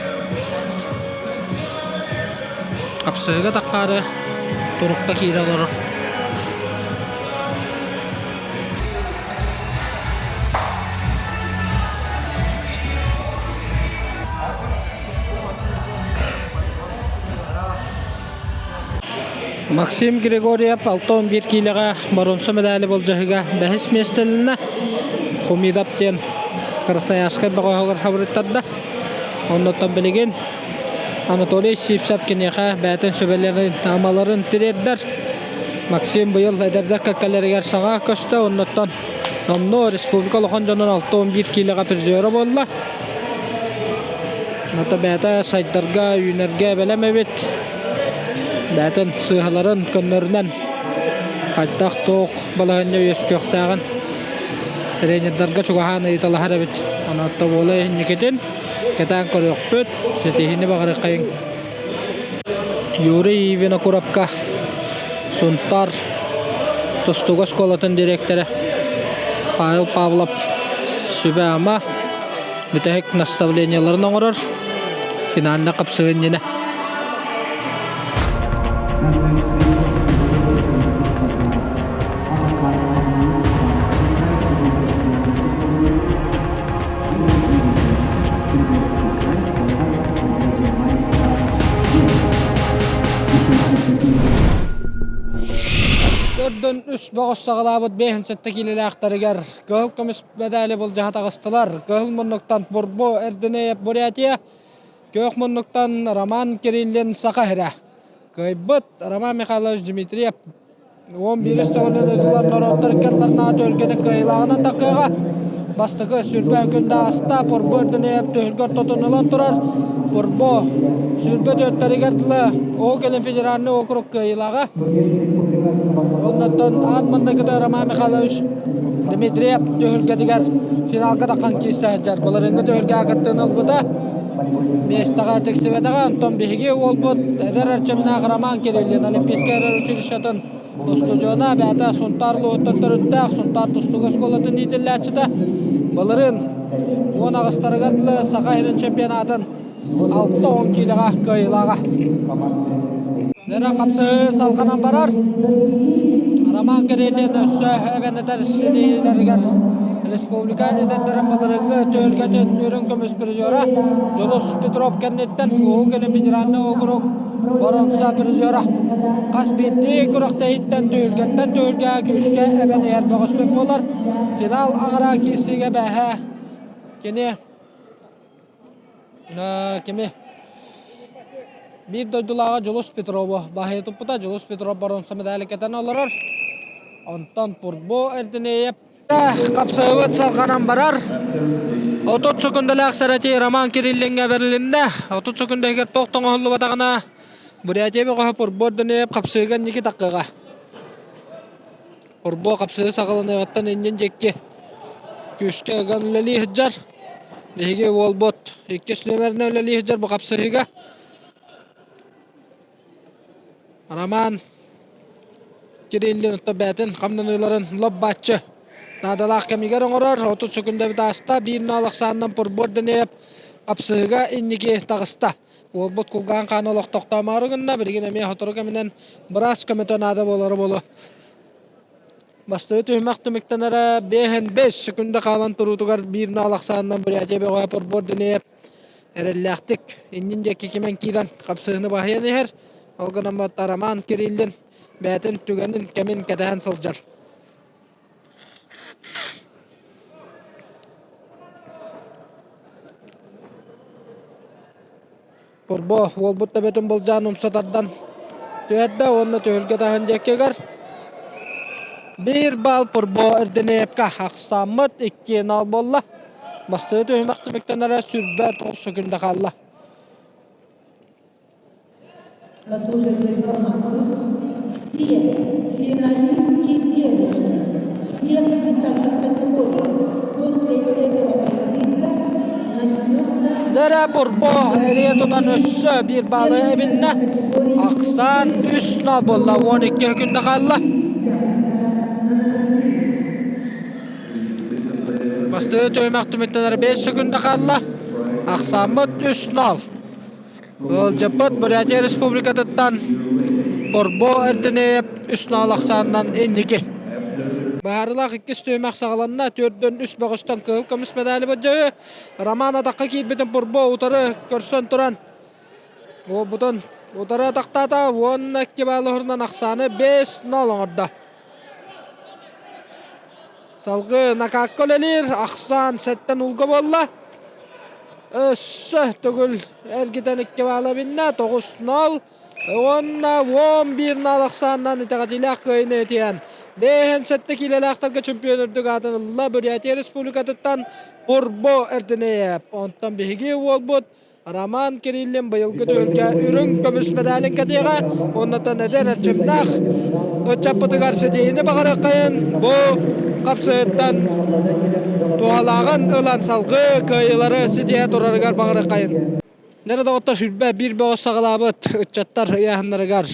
хапсыһыга таххаары турукка киирэ олорор. Максим Григорьев 61 киилэҕэ боруонса мэдээли былдьаһыга бэһис миэстэлэннэ. Хумидов диэн Красноярскай бөҕөһүгэр хабырыттарда. Оннуттан билигин Анатолий Сивцев киниэхэ бэйэтин сүбэлэрин, таамаларын тириэрдэр. Максим быйыл эдэрдэр кэккэлэригэр саҥа көстө, оннуттан номнуо республика улахан дьонун 61 киилэҕэ призера буолла. Ната бэйэтэ сайдарга, үүнэргэ бэлэм эбит. Бэйэтин сыыһаларын көннөрүнэн хайдах-туох балаһыанньа үөскүөхтээҕин тренердарга чугаһаан ыйыталаһар эбит. Онон уола инникитин кэтээн көрүөхпүт, ситиһиини баҕарыаххайыҥ. Юрий Винокуровка Сунтаар тустууга оскуолатын дириэктэрэ Павел Павлов сүбэ-ама бүтэһик наставлениеларын оҥорор финальнай хапсыһыы иннинэ. Төрдөн үс бөҕөс саҕалаабыт 57 киилэлээхтэригэр кыһыл көмүс мэдээли былдьаһа таҕыстылар. Кыһыл муннуктан Бурбу Эрдинеев Бурятия, күөх муннуктан Роман Кириллин Саха сирэ. Кыайбыт Роман Михайлович Дмитриев 11 төгүлүн ытыллар норуоттар иккардыларынааҕы түһүлгэни кыайыылааҕынан таххыаҕа. Бастакы сүүрбэ күндэ ааста Пурбу Эрдэнэйэп түһүлгэ ортотун ылан турар. Пурбу сүүрбэ түөртэригэр дылы Уһук Илин федеральнай округ кыайыылааҕа. Оннуттан аан маҥнайгыта Роман Михайлович Дмитриев түһүлгэтигэр финалга таххан киирсэ сылдьар. Былырыыҥҥы түһүлгэҕэ кыттыыны ылбыта. Миэстэҕэ тиксибэтэҕэ. Онтон биһиги уолбут эдэр эрчимнээх Роман Кириллин Олимпийскай эрэр училищетын устудьуона, бэйэтэ Сунтаар улууһуттан төрүттээх Сунтаар тустууга оскуолатын иитиллээччитэ. Былырыын уон аҕыстарыгар дылы Саха сирин чемпионатын 60 киилэҕэ кыайыылааҕа. Нера хапсыһыы салҕанан барар. Роман Кириллин өссө эбэн этэр ситиһиилэригэр республика эдэрдэрин былырыыҥҥы түһүлгэтин үрүҥ көмүс призера Дьулус Петров кэнниттэн Уһук Илин федеральнай округ боруонса призера хас биирдии күрэхтэһииттэн түһүлгэттэн түһүлгэҕэ күүскэ эбэн иһэр бөҕөспүт буолар. Финал аҕара киирсиигэ бээһэ кини Кими? Биир дойдулааҕа Дьулус Петрову баһыйа туппута. Дьулус Петров боруонса медали кэтэн олорор. Онтон Пурбу Эрдинеев хапсыһыбыт салҕанан барар. 30 секундалаах сэрэтии Роман Кириллиҥҥэ бэрилиннэ. 30 секунда иһигэр туох да оҥоһуллубатаҕына Бурятия бөҕөһө Пурбу Эрдинеев хапсыһыыга инники таххыаҕа. Пурбу хапсыһыы саҕаланыаҕыттан иннин диэки күүскэ ыган үлэлии сылдьар. Биһиги уолбут иккис нүөмэринэн үлэлии сылдьар бу хапсыһыыга. Роман Кириллин бэйэтин хамнаныыларын лоп-бааччы наадалаах кэмигэр оҥорор. 30 секунда ааста. Биир нал ахсаанынан Пурбур Даниев хапсыһыыга инники таҕыста. Уолбут кулгаан хаана олох тохтоомоору гынна. Билигин эмиэ сотору кэминэн быраас көмөтө наада буолара буолуо. Бастакы түһүмэх түмүктэнэрэ биэһин бэс секунда хаалан туруутугар биир наал ахсаанынан Бурятия бөҕө Пурбур Даниев эрэллээхтик иннин диэки кимэн киирэн хапсыһыны баһыйан иһэр. Ол гынан баран Роман Кириллин бэйэтин түгэнин кэмин кэтэһэн сылдьар. Пурбо уолбут төбөтүн былдьаан умса тардан түһэрдэ уонна түһүлгэ таһын диэккигэр биир баал Пурбо Эрдэнеевка ахсааммыт икки нал буолла. Бастакы түһүмэх түмүктэнэрэ 29 секунда хаалла. Послушайте информацию. Все финалистки девушки всех весовых категорий. После этого поединка начнется... Дэрэ Бурбо эрийэ тутан өссө биир баалы эбиннэ. Ахсаан 3-0 буолла, 12 күндэ хаалла. Бастыы түһүмэх түмүктэнэр 5 секунда хаалла. Ахсааммыт 3-0. Ыалдьыппыт Бурятия Республикатыттан Порбо Эрдэнеев 3-0 ахсаанынан инники. Баһаарылаах иккис түһүмэх саҕаланна. Төрдөн үс бөҕөстөн кыһыл көмүс медали былдьаһыы. Роман атахха киирбитин Порбо утары көрсөн туран уолбутун утары атахтаата уонна икки баалы уһурунан ахсааны 5-0 оҥордо. Салгыы накакка үлэлиир, ахсаан сэттэн улга буолла. Өссө төгүл эргитэн икки баала биннэ, 9-0 уонна 11-0 ахсаанынан итэҕэтиилээх кыайыыны этиһэн, 5-7 киилэлээхтэргэ чемпион үрдүк аатын ылла Бурятия Республикатыттан Пурбо Эрдэнеев. Онтон биһиги уолбут Роман Кириллин быйылгы түһүлгэ үрүҥ көмүс медалин кэтиэҕэ уоннаттан эдэр эрчимнээх ыччаппытыгар ситиһиини баҕарыаххайын бу хапсыһыттан туһалааҕын ылан салгыы кыайыылары ситиһэ турарыгар баҕарыаххайын. Нэрэ доҕоттор сүрбэ биир бөҕөс саҕалаабыт ыччаттар ыйааһыннарыгар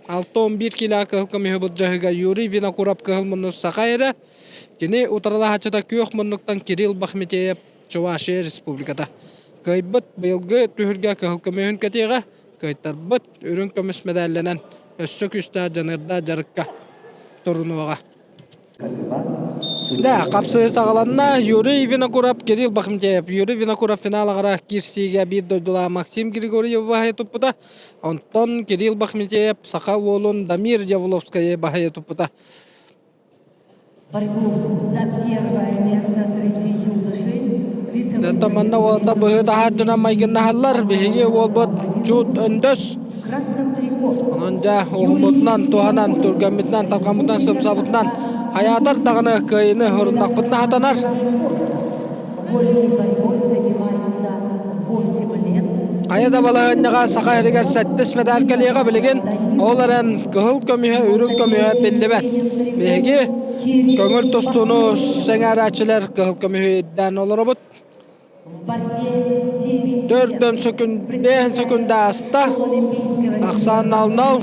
6-11 кило кыһыл көмүһү былдьаһыыга Юрий Винокуров кыһыл муннук саха эрэ кини утарылаһааччыта күөх муннуктан Кирилл Бахметеев Чувашия Республиката. Кыайбыт быйылгы түһүлгэ кыһыл көмүһүн кэтиэҕэ, кыайтарбыт үрүҥ көмүс мэдээллэнэн өссө күүстээх дьаныардаах дьарыкка турунуоҕа. Да, хапсыһыы саҕаланна. Юрий Винокуров, Кирилл Бахмтеев. Юрий Винокуров финал аҕара киирсиигэ биир дойдулаах Максим Григорьев баһыйа туппута. Онтон Кирилл Бахмтеев саха уолун Дамир Явловскайы баһыйа туппута. Борьбу за первое место среди юношей Оттон манна уолаттар быһыы таһааттынан майгыннаһаллар. Биһиги уолбут чуут өндөс. Онон дьэ уһуммутунан, туһанан, түргэммитинэн, тарҕаммытынан, сымсабытынан хайаатар даҕаны кыайыыны хоруннахпытына хатанар. Вольной борьбой занимается 8 лет. Хайа да балаһыанньаҕа саха эригэр сэттис медаль кэлиэҕэ билигин, ол эрэн кыһыл көмүһэ, үрүҥ көмүһэ биллибэт. Биһиги көҥүл тустууну сэҥээрээччилэр кыһыл көмүһү ирдээн олоробут. Төрдөн сөкүн, бэйэн сөкүндэ ааста. Ахсаан нал-нал,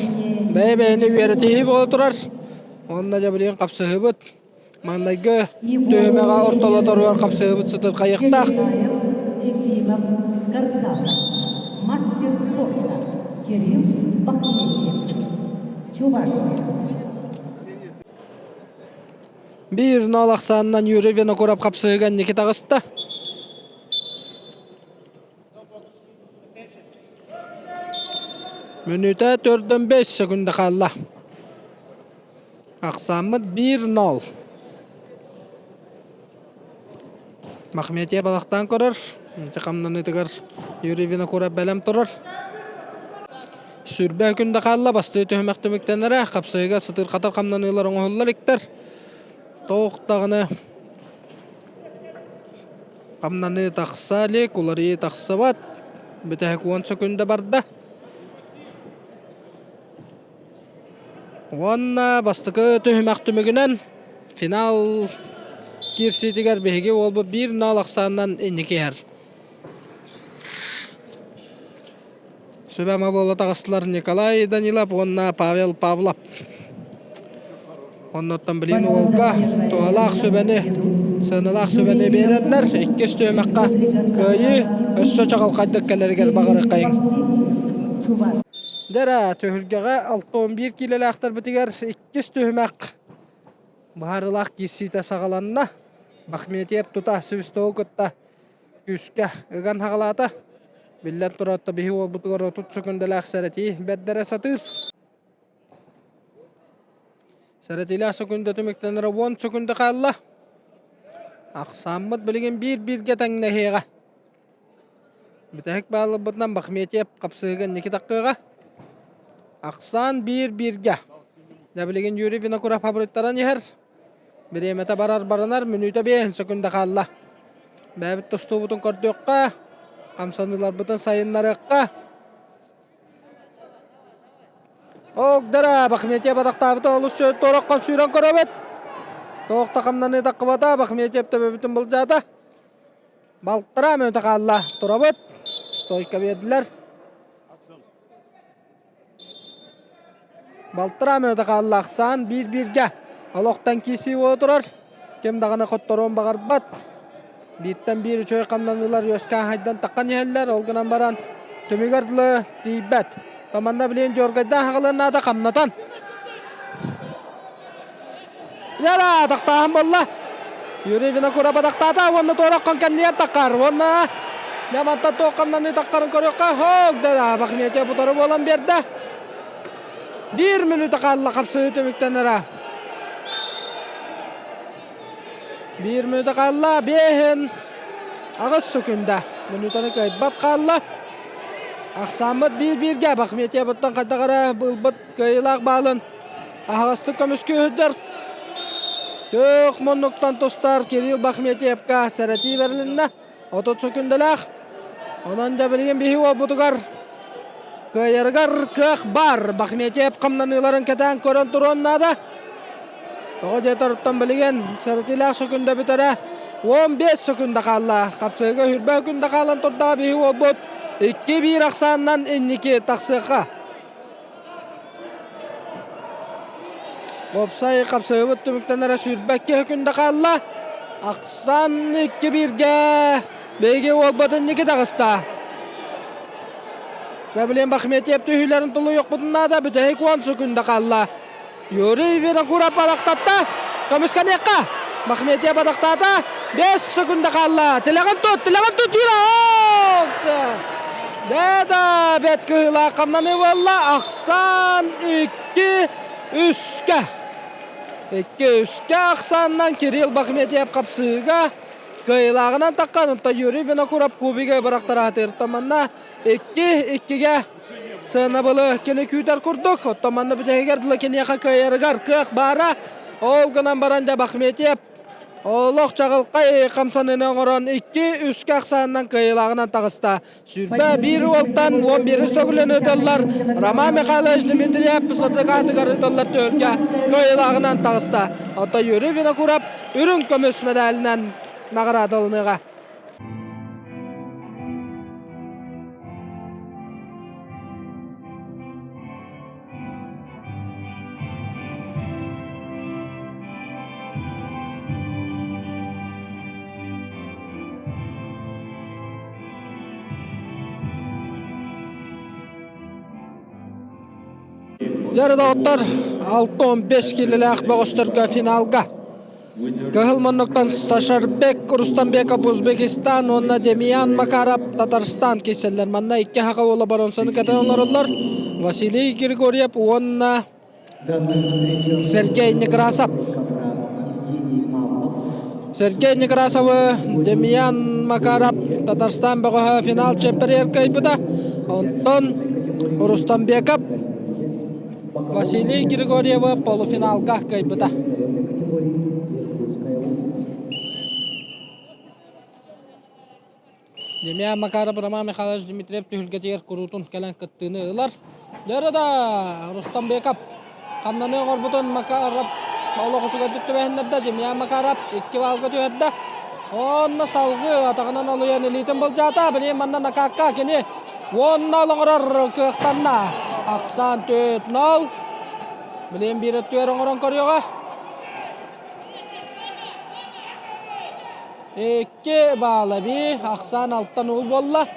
бэйэ-бэйэни үөрэтиһии буола турар. Уонна дьэ билигин хапсыһыыбыт. Маҥнайгы түһүмэҕэ ортолоторугар хапсыһыбыт сытырхайыахтаах. Ефимов Карзанов, мастер спорта Кирилл Бахметьев, Чувашия. Биир нол ахсаанынан Юрий Винокуров хапсыһыыга инники таҕыста. Мүнүүтэ төрдөн бэс секунда хаалла. Ахсааммыт 1-0. Махметия балахтаан көрөр. Хамнаныытыгар Юрий Винокуров бэлэм турар. Сүрбэ күндэ хаалла бастыы түһүмэх түмүктэнэрэ хапсыыга сытыырхатар хамнаныылар оҥоһуллар иктэр. Тоох даҕаны Хамнаныы тахса илик, уларыйыы тахсыбат. Бүтэһик уон сөкүндэ барда. Уонна бастакы түһүмэх түмүгүнэн финал киирсиитигэр биһиги уолбут биир нал ахсаанынан инники иһэр. Сүбэ-ама буола таҕыстылар Николай Данилов уонна Павел Павлов. Оннуттан билигин уолга туһалаах сүбэни, сыаналаах сүбэни биэрэннэр иккис түһүмэххэ кыайыы өссө чаҕылхайдык кэлэригэр баҕарыаххайыҥ. Дэрэ, түһүлгэҕэ 61 киилэлээхтэрбитигэр иккис түһүмэх быһаарыылаах киирсиитэ саҕаланна. Бахметьев тута свистоҕу кытта күүскэ ыган хаҕалаата. Биллэн турар, биһи уолбутугар 30 сөкүндэлээх сэрэтии бэрдэрэ сатыыр. Сэрэтиилээх сөкүндэ түмүктэнэрэ 10 сөкүндэ хаалла. Ахсааммыт билигин биир-бииргэ тэҥнэһиэҕэ. Бүтэһик баалларбытынан Бахметьев хапсыһыыга инники таххыаҕа. Ахсаан биир-бииргэ. Дьэ билигин Юрий Винокуров хабырыттаран иһэр. Бириэмэтэ барар баранар, мүнүүтэ биэһин сөкүндэ хаалла. Бэйэбит тустуубутун көрдүөххэ, хамсаныыларбытын сайыннарыахха. Огдара Бахметьев атахтаабыта олус туораххан сүүрэн көрөбүт. Туох да хамнаныы таххыбата Бахметьев төбөбүтүн былдьаата. Балтараа мүнүүтэ хаалла. Турабыт. Стойка биэрдилэр. Балтараа мүнүүтэ хаалла. Ахсаан биир-бииргэ. Олохтон киирсии буола турар. Ким даҕаны хотторуон баҕарбат. Бииртэн биир үчүгэй хамнаныылар үөскээн хайдан таххан иһэллэр. Ол гынан баран түмүгэр дылы тиийбэт. Таманна билигин Дьуоргайдаах аҕалыан наада хамнатан. Яра тахтааһын буолла. Юрий Винокуров атахтаата уонна туораххан кэннигэр таххар. Уонна Ямантан туох хамнаныы таххарын көрүөххэ. Хоок да Бахметьев утары буолан биэрдэ. Биир мүнүүтэ хаалла хапсыһыы түмүктэнэрэ. Биир мүнүүтэ хаалла. Биэһин аҕыс сөкүндэ. Мүнүүтэни кыайбат хаалла. Ахсааммыт биир-бииргэ Бахметьевыттан хайдах эрэ ылбыт кыайыылаах баалын аһаҕастык көмүскүү сылдьар. Төөх муннуктан тустар Кирилл Бахметьевка сэрэтии бэрилиннэ. 30 сөкүндэлээх. Онон да билигин биһи уолбутугар кыайарыгар кыах баар. Бахметьев хамнаныыларын кэтээн көрөн туруон наада. Тоҕо диэтэриттэн билигин сэрэтиилээх сөкүндэ бүтэрэ 15 сөкүндэ хаалла. Хапсыһыга хүрбэ өкүндэ хаалан турдаҕа биһи уолбут 2-1 ахсаанынан инники тахсыахха. Уопсай хапсыһыбыт түмүктэнэрэ сүүрбэккэ өкүндэ хаалла. Ахсаан 2-1-гэ биһиги уолбут инники таҕыста. Гаврил Бахметьев түһүүлэрин тулуйуохпутун наада бүтэһик 10 сөкүндэ хаалла. Юрий Винокуров бадахтатта. Көмүскэниэххэ. Махметьев бадахтаата. 5 секунда хаалла. Тилэҕин тут, тилэҕин тут, Юра! Да-да, бэт кыһыылаах хамнаныы буолла. Ахсаан 2-3-кэ. 2-3-кэ ахсаанынан Кирилл Бахметьев хапсыыга кыайыылааҕынан таххан, онтон Юрий Винокуров кубига бырахтараатыр. Манна 2-2-гэ сыанабылы кини күүтэр курдук. Оттон манна бүтэһигэр дылы киниэхэ кыайарыгар кыах баара. Ол гынан баран дьэ Бахметьев олох чаҕылхай хамсаныыны оҥорон 2-3-кэ ахсаанынан кыайыылааҕынан таҕыста. Сүүрбэ биир уолтан 11 төгүлүн ыытыллар Роман Михайлович Дмитриев сырдык аатыгар ыытыллар түһүлгэ кыайыылааҕынан таҕыста. Оттон Юрий Винокуров үрүҥ көмүс мэдээлинэн наҕараадаланыаҕа. Дьэ, доҕоттор, 6-15 киилэлээх бөҕөстөргө финалга Кыһыл муннуктан Сашарбек Рустамбеков Узбекистан уонна Демьян Макаров Татарстан киирсэллэр. Манна икки хаха уола боруонсаны кэтэн олороллор. Василий Григорьев уонна Сергей Некрасов. Сергей Некрасовы Демьян Макаров Татарстан бөҕөһө финал чемпионер кыайбыта. Онтон Рустамбеков Василий Григорьевы полуфиналга кыайбыта. Демьян Макаров Роман Михайлович Дмитриев түһүлгэтигэр куруутун кэлэн кыттыыны ылар. Дөрө да Рустамбеков хамнаны оҥорбутун Макаров олох үчүгэйдик түбэһиннэрдэ. Демьян Макаров икки баалга түһэрдэ. Онно салгыы атаҕынан олуйан илиитин былдьаата. Билигин манна накакка кини Уонна олоҕурар кыахтанна. Ахсаан 4-0. Билигин биир өттүгэр оҥорон көрүөҕэ. Икки баала би. Ахсаан алтан уул буолла.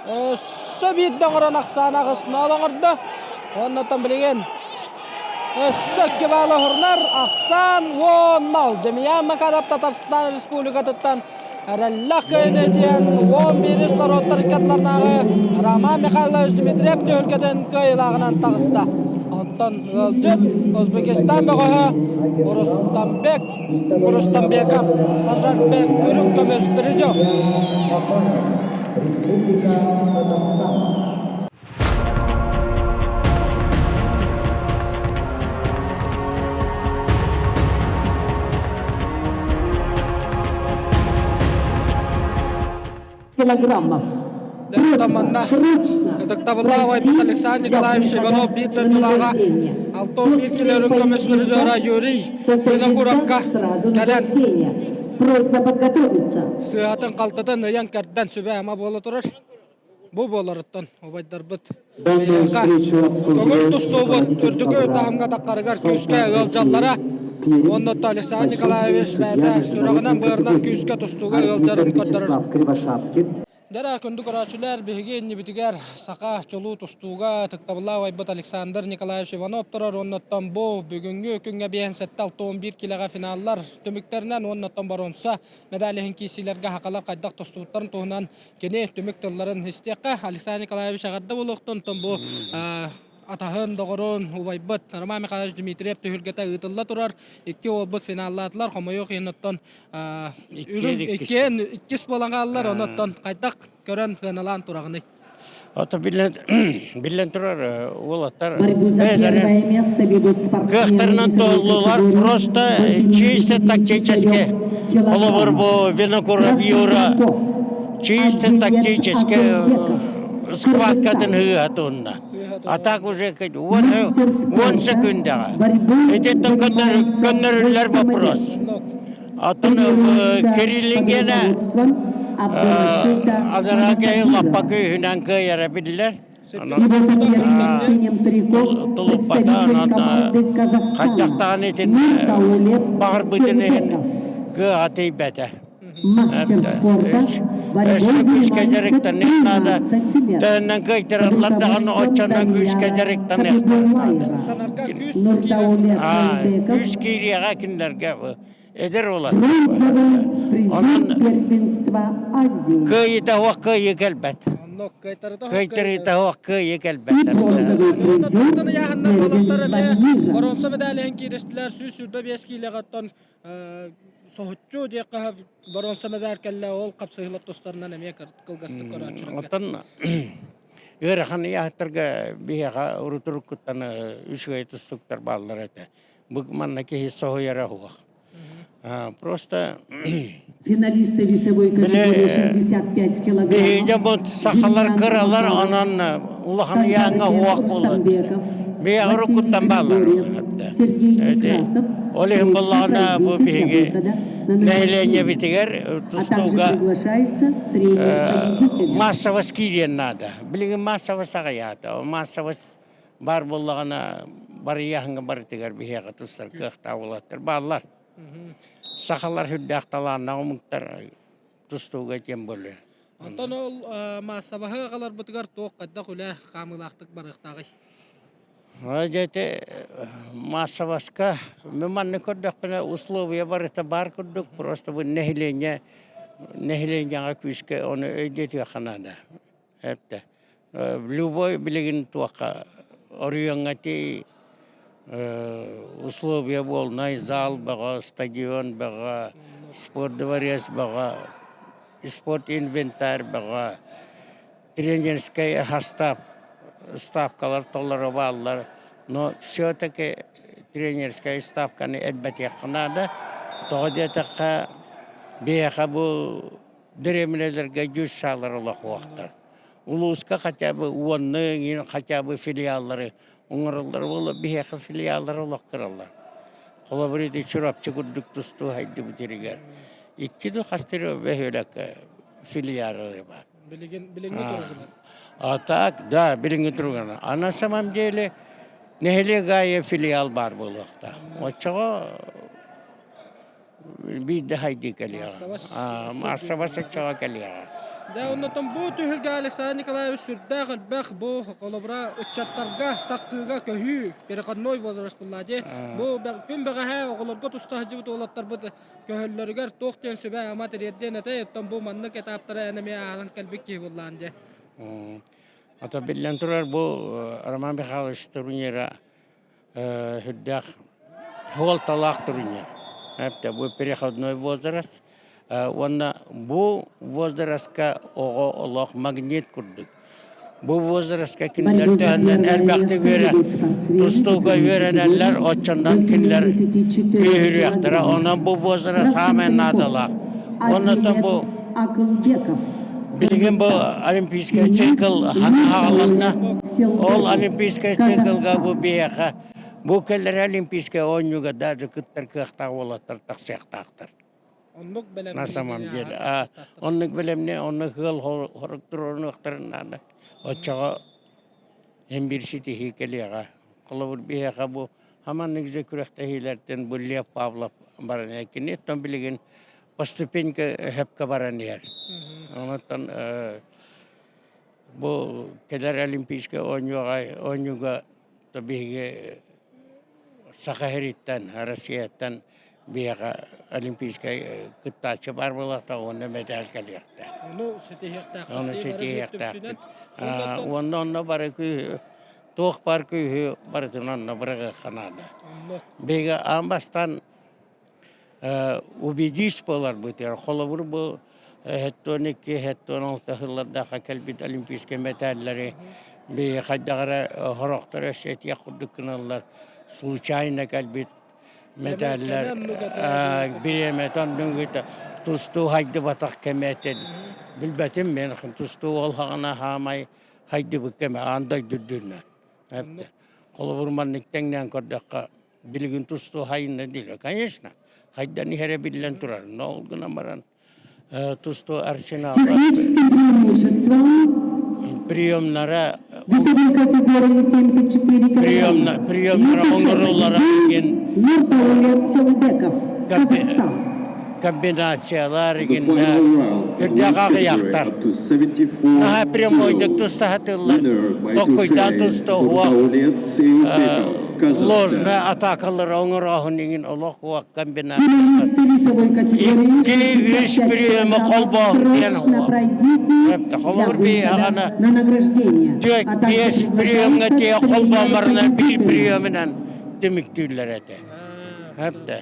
Өссө биирдэ оҥорон ахсаан 8-0 оҥордо. Оннотон билигин өссө икки баалы оһорунар ахсаан 10-0. Демьян Макаров Татарстан Республикатыттан эрэллээх кыайыыны диэн 11 норуоттар иккардыларынааҕы Роман Михайлович Дмитриев түһүлгэтин кыайыылааҕынан таҕыста. Онтон ыалдьыт Узбекистан бөҕөһө Рустамбек Рустамбеков Сажарбек үрүҥ көмүс призер. Республика Татарстан. Килограммов. Манна ытыктабыллаах убайбыт Александр Николаевич Иванов биир дойдулааҕа 61 кило көмүс призера Юрий Винокуровка кэлэн Просьба подготовиться. Сыһатын халтатын ыйан кэрдэн сүбэ-ама буола турар. Бу буоларыттан убайдарбыт көҥүл тустуубут үрдүкү таһымҥа таххарыгар күүскэ ыалдьаллара. Уонна Александр Николаевич бэйэтэ сүрэҕинэн-быарынан күүскэ тустууга ыалдьарын көрдөрөр. Дьэ, күндү көрөөччүлэр, биһиги иннибитигэр саха чулуу тустууга ытыктабыллаах убайбыт Александр Николаевич Иванов турар уонна оттон бу бүгүҥҥү күҥҥэ 57-61 киилэҕэ финаллар түмүктэринэн уонна оттон боруонса медаль иһин киирсиилэргэ сахалар хайдах тустубуттарын туһунан кини түмүк тылларын истиэххэ. Александр Николаевич эҕэрдэ буолуохтун, оттон бу атаһын, доҕорун, убайбыт Роман Михайлович Дмитриев түһүлгэтэ ыытылла турар. Икки уолбут финаллаатылар. Хомойуох иһин оттон иккиэн иккис буолан хааллар. Онон хайдах көрөн сыаналаан тураҕыный? Ото биллэн, биллэн турар уолаттар Борьбу за первое место ведут спортсмены кыахтарынан толлулар просто чисто тактически холобур бу Винокуров Юра чисто тактически схваткатын ыһыатунна А так уже 10 секундаҕа. Ититтэн көннөрүллэр вопрос. Атын Кириллингена Азаракай лаппа күүһүнэн кыайара биллэр. Тулуппата онон хайдахтаан итин баҕарбытын иһин кыаҕа тиийбэтэ. Мастер спорта борьбой Өссө күүскэ занимается дьарыктаныах наада. 13 лет. Төһөннөн кыайтараллар даҕаны оччонон күүскэ дьарыктаныахтара наада. Нурдаулет Сайбеков Күүс киириэҕэ кинилэргэ эдэр уолаттар. бронзовый призер Онон первенства Азии. кыайыыта суох кыайыы кэлбэт. Кыайтарыыта суох кыайыы кэлбэт. И бронзовый призер первенства мира. Боруонса медалиһын кииристилэр 125 киилэҕэ оттон соһуччу диэххэ боруонса мэдээр кэллэ ол хапсыһыылар тустарынан эмиэ кылгастык көрөөччүлэргэ. Оттон ыарахан ыйаахтарга биһиэхэ урут-уруккуттан үчүгэй тустуктар бааллар этэ. Бу манна киһи соһуйара суох. Просто Финалисты весовой категории 65 килограммов. Биһиги бу сахалар кыралар онон улахан ыйааҥҥа уох буолар. Биһиги уруккуттан бааллар. Сергей Некрасов Ол иһин буоллаҕына бу биһиги нэһилиэнньэбитигэр тустууга массовость киириэн наада. Билигин массовость аҕыйаата. Массовость баар буоллаҕына барыйааһыҥҥа барытыгар биһиэхэ тустар кыахтаах уолаттар бааллар. Сахалар сүрдээх талааннаах омуктар тустууга тем более. Онтон ол маассабаһы аҕаларбытыгар туох хайдах үлэ хаамыылаахтык барыахтааҕый? Дьэ ити маассабаска мин манна көрдөхпүнэ условия барыта баар курдук просто бу нэһилиэнньэ нэһилиэнньэҕэ күүскэ ону өйдөтүөххэ наада. Эптэ любой билигин туохха оройуоҥҥа ити условия буолунай зал бөҕө, стадион бөҕө, спорт дворец бөҕө, спорт инвентарь бөҕө, тренерскэй состав ставкалар толору бааллар. Но все-таки тренерскэй ставканы элбэтиэххэ наада. Тоҕо диэтэххэ биһиэхэ бу дэриэбинэлэргэ дьүс саалар олохуохтар. Улууска хотя бы уонны хотя бы филиаллары оҥороллор буолла биһиэхэ филиаллар олох кыралар. Холобур ити Чурапчы курдук тустуу хайдыбыт иригэр. Икки да хас бөһүөлэккэ филиалы бар. Билигин билиҥҥи туругунан. А так, да, билиҥҥи туругунан. А на самом деле нэһилиэк аайы филиал баар буолуохтаах. Оччоҕо биирдэ хайдыы кэлиэҕэ. Маассабас оччоҕо кэлиэҕэ. Дьэ, оннотон бу түһүлгэ Александр Николаевич сүрдээх элбэх бу холобура ыччаттарга таххыыга көһүү переходной возраст булла дии. Бу күн бэҕэһээ оҕолорго туста сылдьыбыт уолаттарбыт көһөллөрүгэр туох диэн сүбэ-ама тириэрдиэн этэй, оттон бу маннык этаптары эн эмиэ ааһан кэлбит киһи буоллаан дии. Ата биллэн турар бу Роман Михайлович турнира сүрдээх суолталаах турнир. Это бу переходной возраст уонна бу возрастка оҕо олох магнит курдук. Бу возрастка кинилэр төһөннөн элбэхтик үөрэ тустууга үөрэнэллэр, оччоннон кинилэр күүһүрүөхтэрэ. Онон бу возраст саамай наадалаах. Оннотон бу Акылбеков. Билигин бу олимпийскай цикл хааланна. Ол олимпийскай циклга бу биһиэхэ бу кэлэр олимпийскай оонньууга даже кыттар кыахтаах уолаттар тахсыахтаахтар. Оннук бэлэмни На самом деле. Оннук бэлэмни, оннук ыал хорук туруорунуохтарын наада. Оччоҕо Эн биир ситиһии кэлиэҕэ. Холобур, биһиэхэ бу хаманнык дьэ күрэхтэһиилэртэн бу Лев Павлов баран иһэр. Кини оттон билигин по ступенька сөпкө баран иһэр. Онон бу кэлэр Олимпийскай оонньууга оонньууга биһиги Саха сириттэн, Россияттан биһиэхэ олимпийскай кыттааччы баар буолуохтаах уонна мэтээл кэлиэхтээх. Ону ситиһиэхтээхпит. Ону ситиһиэхтээхпит. Уонна онно бары күүһү, туох баар күүһү барытын онно быраҕыахха наада. Биһиги аан бастаан убедись буоларбытыгар, холобур бу 72, 76 сыллардаахха кэлбит олимпийскай мэтээллэри биһиги хайдах эрэ сорохтор өссө этиэх курдук гыналлар, случайно кэлбит мэтээллэр бириэмэтэ оннугута тустуу хайдыбатах кэмэ этэ билбэтим мен тустуу ол хаҕана хаамай хайдыбыт кэмэ аан дойду үрдүнэн холобур маннык тэҥнээн көрдөххө билигин тустуу хайынна дииллэр конечно хайдан иһэрэ биллэн турар но ол гынан баран тустуу арсенала С техническим преимуществом приемнара весовой категории 74 килограмма. приемнара оҥоруллара игин Нурдаулет Селбеков, Казахстан. комбинациялар игиннэ үрдээх аҕыйахтар наһаа прямойдук туста сатыыллар толкуйдаан туста уох ложная атакалары оҥорооһун иҥин олох уох комбинация Финалисты весовой категории Икки үс 65 приемы килограммов холбоох диэн срочно уох пройдите для холобур выхода биһиэхэ на награждение, түөрт а также биэс приемҥа приглашаются тиийэ холбооморунан биир тренеры-победители. приемынан түмүктүүллэр этэ. Эптэ.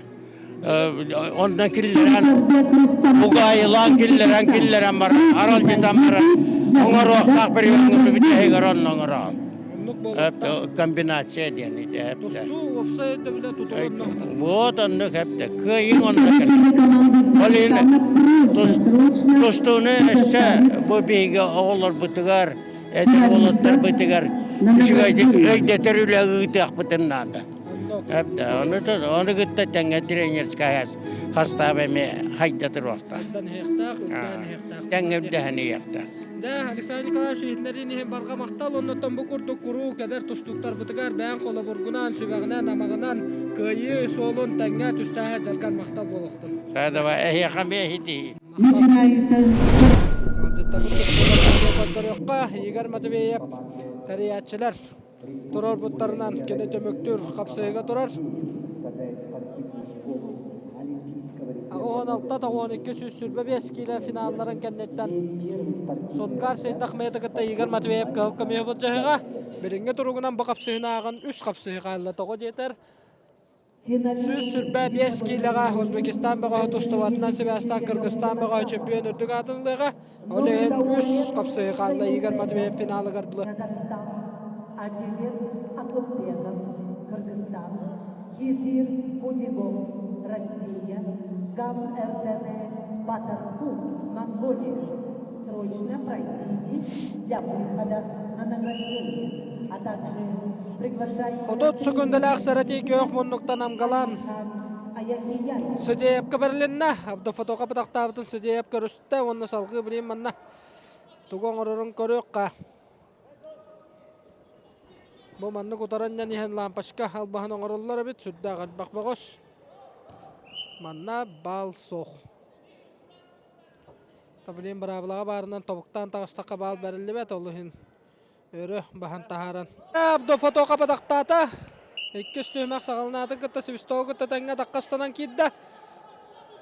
Оннан киллэрэн бугаайылаан киллэрэн киллэрэн баран аралдьытан баран оҥоруохтаах приемҥа бүтэһигэр онно оҥороон. Комбинация диэн ити эптэ. Тустуу уопсай өйдөбүлэ тутулунна. Вот оннук эптэ. Кыайыҥ онно Ол иһин тустууну өссө бу биһиги оҕолорбутугар, эдэр уолаттарбытыгар үчүгэйдик өйдөтөр үлэ ыытыахпытын наада. Эптэ. Ону ону кытта тэҥҥэ тренерская хастаап эмиэ хайда туруохтаах. Тэҥҥэ үрдэһэн иһиэхтээх. Да, Александр Николаевич иһитиннэриин иһин барҕа махтал. Оннуттан бу курдук куруук эдэр тустууктарбытыгар бэйэҥ холобургунан, сүбэҕинэн, амаҕынан кыайыы суолун тэҥҥэ түстээһэ дьаргар махтал буолуохтун. Давай, эһиэхэ эмиэ иһитии. Начинается Ыалдьыттарбыт тустууларга көрдөрүөххэ Игорь Матвеев тэрийээччилэр турарбыттарынан кини түмүктүүр хапсыһыыга турар. 16 92 125 киилэ финалларын кэнниттэн Сункар Сейдахметы кытта Игорь Матвеев кыһыл көмүһү былдьаһыга. Билиҥҥи туругунан бу хапсыһыынааҕын үс хапсыһыы хаалла. Тоҕо диэтэр 125 киилэҕэ Узбекистан бөҕөһө тустубатынан сибээстээн Кыргызстан бөҕөһө чемпион үрдүк аатын ылыаҕа. Ол иһин үс хапсыһыы хаалла Игорь Матвеев финалыгар дылы. Казахстан, Адилет Акылбеков, Кыргызстан, Хизир Удигов, Россия, Гам Эрдене Батарху, Монголия. Срочно пройдите для выхода на награждение, а также приглашается... 30 секундалаах сэрэтии күөх муннуктан амгалаан Судеевка бэрилиннэ. Абдофотока бытахтаабытын Судеев көрүстэ уонна салгыы билим манна тугу оҥорорун көрүөххэ. Бу маннык утаран иһэн лампочка албаһын оҥороллор эбит сүрдээх элбэх бөҕөс. Манна баал суох. Таблин быраабылаҕа баарынан тобуктаан таҕыстахха баал бэриллибэт, ол иһин өрө баһан таһааран. Абдофотока бадахтаата. Иккис түһүмэх саҕаланаатын кытта Свистогу кытта тэҥҥэ даккастанан киирдэ.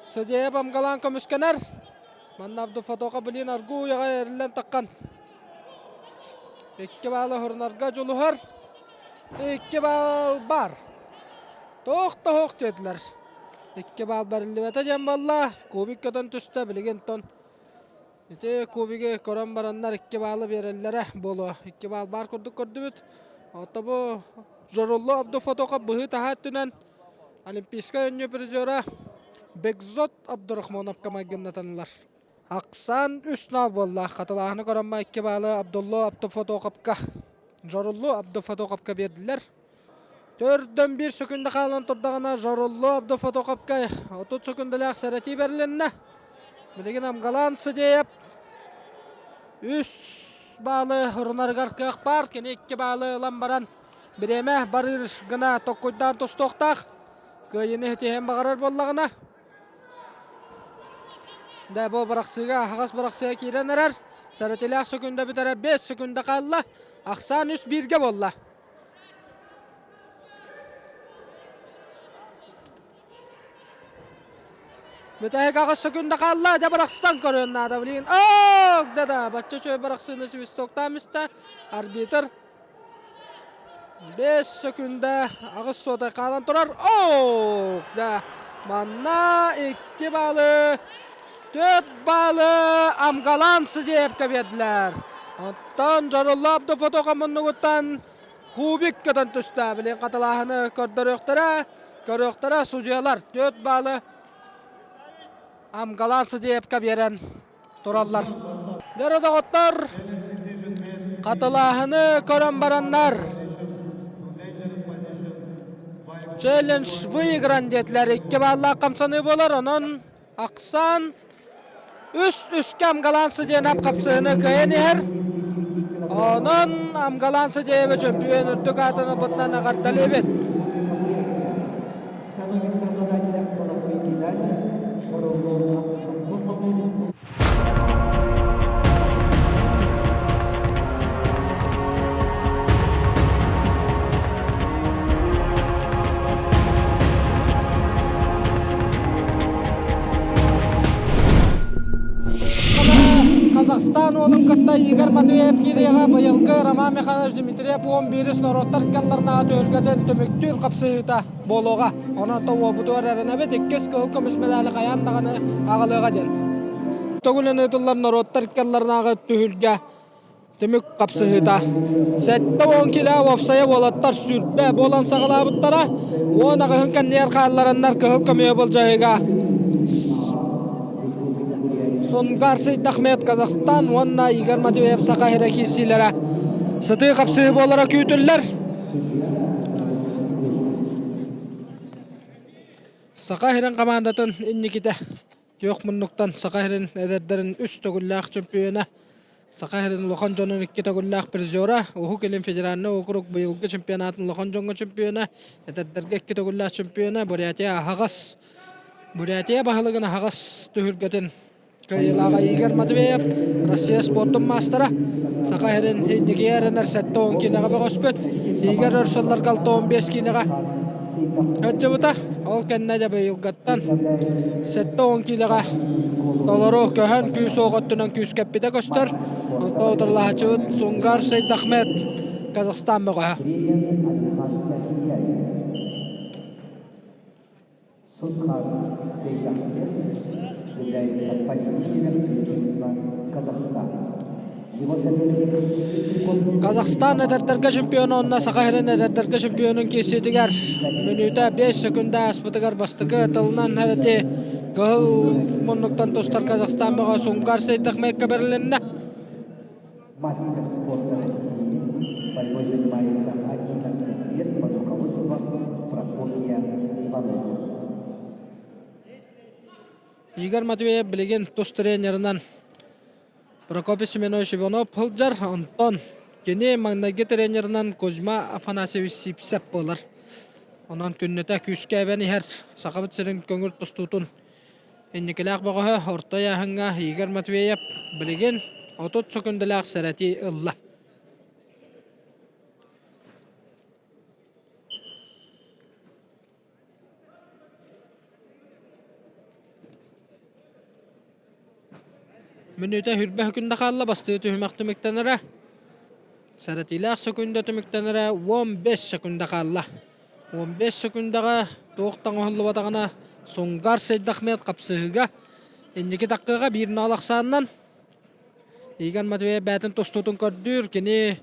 Судья амгалаан көмүскэнэр. Манна Абдуфатока билин аргуу уйаҕа эриллэн таххан. Икки баалы оһорунарга дьулуһар. Икки баал бар. Туох да суох диэтилэр. Икки баал бэриллибэтэ диэн буолла. Кубик көтөн түстэ билигин тон. Ити кубигы көрөн бараннар икки баалы биэрэллэрэ буолуо. Икки баал баар курдук көрдүбүт. Ото бу Жоруллу Абдуфатока быһыы таһаа өттүнэн Олимпийскай оонньуу призера Бекзот Абдурахмановка майгыннатанылар. Ахсаан үс нал буолла. Хатылааһыны көрөн икки баалы Абдулло Абдуфотоковка, Жоруллу Абдуфотоковка биэрдилэр. Төрдөн биир сөкүндэ хаалан турдаҕына Жоруллу Абдуфотоковка 30 сөкүндэлээх сэрэтии бэрилиннэ. Билигин Амгалан Сыдеев үс баалы урунарыгар кыах баар. Кини икки баалы ылан баран бириэмэ барыыр гына токкуйдаан тустуохтаах. Кыайыыны ситиһэн баҕарар буоллаҕына Да бу бырахсыыга аһаҕас бырахсыыга киирэн эрэр. Сэрэтилээх сөкүндэ бүтэрэ 5 сөкүндэ хаалла. Ахсаан үс бииргэ буолла. Бүтэһик аҕыс сөкүндэ хаалла. Дьэ бырахсан көрүөн наада билигин. Ок да да бачча үчүгэй бырахсыыны свистоктаан истэ. Арбитр 5 сөкүндэ аҕыс суотай хаалан турар. Ок да манна икки баалы төрт баалы Амгалан Сидеевка биэрдилэр. Оттон Дьорулла Абдуфотоха муннугуттан кубик көтөн түстэ. Билин хатылааһыны көрдөрүөхтэрэ. Көрүөхтэрэ судьуйалар төрт баалы Амгалан Сидеевка биэрэн тураллар. Дьэ доҕоттор, хатылааһыны көрөн бараннар челлендж выигран диэтилэр. Икки бааллаах хамсаныы буолар, онон ахсаан үс үскэ Амгалансы диэн хапсыһыны кыайан иһэр. Онон Амгалансы диэбэ чөмпүйүөн үрдүк аатын ылбытынан эҕэрдэлиибит. Становится обладателем золотой медали Шарулло Абдусатторов. Казахстан уолун кытта Игорь Матвеев киириэҕэ быйылгы Роман Михайлович Дмитриев 11 норуоттар ыккалларынааҕы түһүлгэтин түмүктүүр хапсыһыыта буолуоҕа. Онон тоҕуобутугар эрэнэбит, иккис кыһыл көмүс медали хайаан даҕаны аҕалыаҕа диэн. Төгүлүн ыытыллар норуоттар ыккалларынааҕы түһүлгэ түмүк хапсыһыыта. 70 килэ уопсайа уолаттар сүрбэ буолан саҕалаабыттара. Уон аҕыһын кэннигэр хааллараннар кыһыл көмүө былдьаһыыга Сунгар Сейдахмет Казахстан уонна Игорь Матвеев Саха сирэ киирсиилэрэ сытыы хапсыһыы буолара күүтүллэр. Саха сирин хамаандатын инникитэ түөх муннуктан Саха сирин эдэрдэрин үс төгүллээх чөмпүйүөнэ, Саха сирин улахан дьонун икки төгүллээх призера, Уһук Илин федеральнай округ быйылгы чемпионатын улахан дьоҥҥо чөмпүйүөнэ, эдэрдэргэ икки төгүллээх чөмпүйүөнэ, Бурятия аһаҕас Бурятия баһылыгын аһаҕас түһүлгэтин Кыайыылааҕа Игорь Матвеев, Россия спордун маастара, Саха сирин инники эрэнэр 70 киилэҕэ бөҕөспүт. Игорь өр сылларга 65 киилэҕэ сылдьыбыта. Ол кэннэ дьэ быйылгыттан 70 киилэҕэ толору көһөн күүс уох өттүнэн күүскэппитэ көстөр. Онтон утарылаһааччыбыт Сунгар Сейдахмет Казахстан бөҕөһө. Сунхар Сейдахмет является победителем единства Казахстана. Его соперник Казахстан эдэрдэргэ чемпиона уонна Саха сирин эдэрдэргэ чемпионун киирсиитигэр мүнүүтэ 5 секунда ааспытыгар бастакы тылынан эрэти кыһыл муннуктан тустар Казахстан бөҕө Сунгар Сейдахмекка бэрилиннэ. Мастер спорта России борьбой занимается 11 лет под руководством Прокопия Иванова. Игорь Матвеев билигин тус тренеринэн Прокопий Семенович Иванов сылдьар, онтон кини маҥнайгы тренеринэн Кузьма Афанасьевич Сипсеп буолар. Онон күннэтэ күүскэ эбэн иһэр Сахабыт сирин көҥүл тустуутун Инникилээх бөҕөһө орто ыйааһыҥҥа Игорь Матвеев билигин 30 сөкүндэлээх сэрэтии ылла. Мүнүүтэ хүрбэ сөкүндэ хаалла, бастыы түһүмэх түмүктэнэрэ. Сэрэтиилээх сөкүндэ түмүктэнэрэ 15 сөкүндэ хаалла. 15 сөкүндэҕэ туох да оҥоһуллубатаҕына Сунгар Сейдахмет хапсыһыыга инники таккыга биир ноол ахсаанынан Игорь Матвеев бэйэтин тустуутун көрдүүр. Кини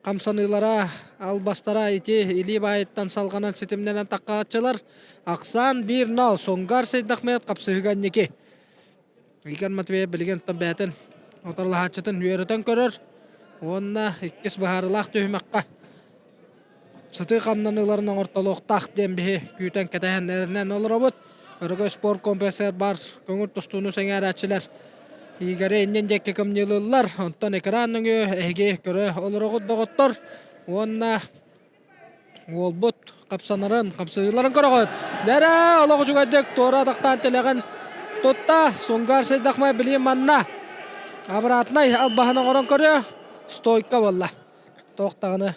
хамсаныылара, албастара ити илии баайыттан салҕанан ситимнэнэн таккааччылар. Ахсаан 1-0 Сунгар Сейдахмет хапсыһыыга инники. Игорь Матвеев билигин оттон бэйэтин утарылаһааччытын үөрэтэн көрөр уонна иккис быһаарыылаах түһүмэххэ сытыы хамнаныыларын оҥортолуохтаах диэн биһи күүтэн кэтэһэн эрэнэн олоробут. Өрөгөй спорт комплексыгар баар көҥүл тустууну сэҥээрээччилэр Игори иннин диэки кымньыылыыллар. Онтон экран нөҥүө эһиги көрө олороҕут доҕоттор уонна Уолбут хапсанарын, хапсыһыыларын көрөҕүт. Дэрэ, олох үчүгэйдик туора атахтаан тилэҕин тутта. Сунгар Сейдахмай билим манна. Обратнай албаһын оҥорон көрүө. Стойка буолла. Туох даҕаны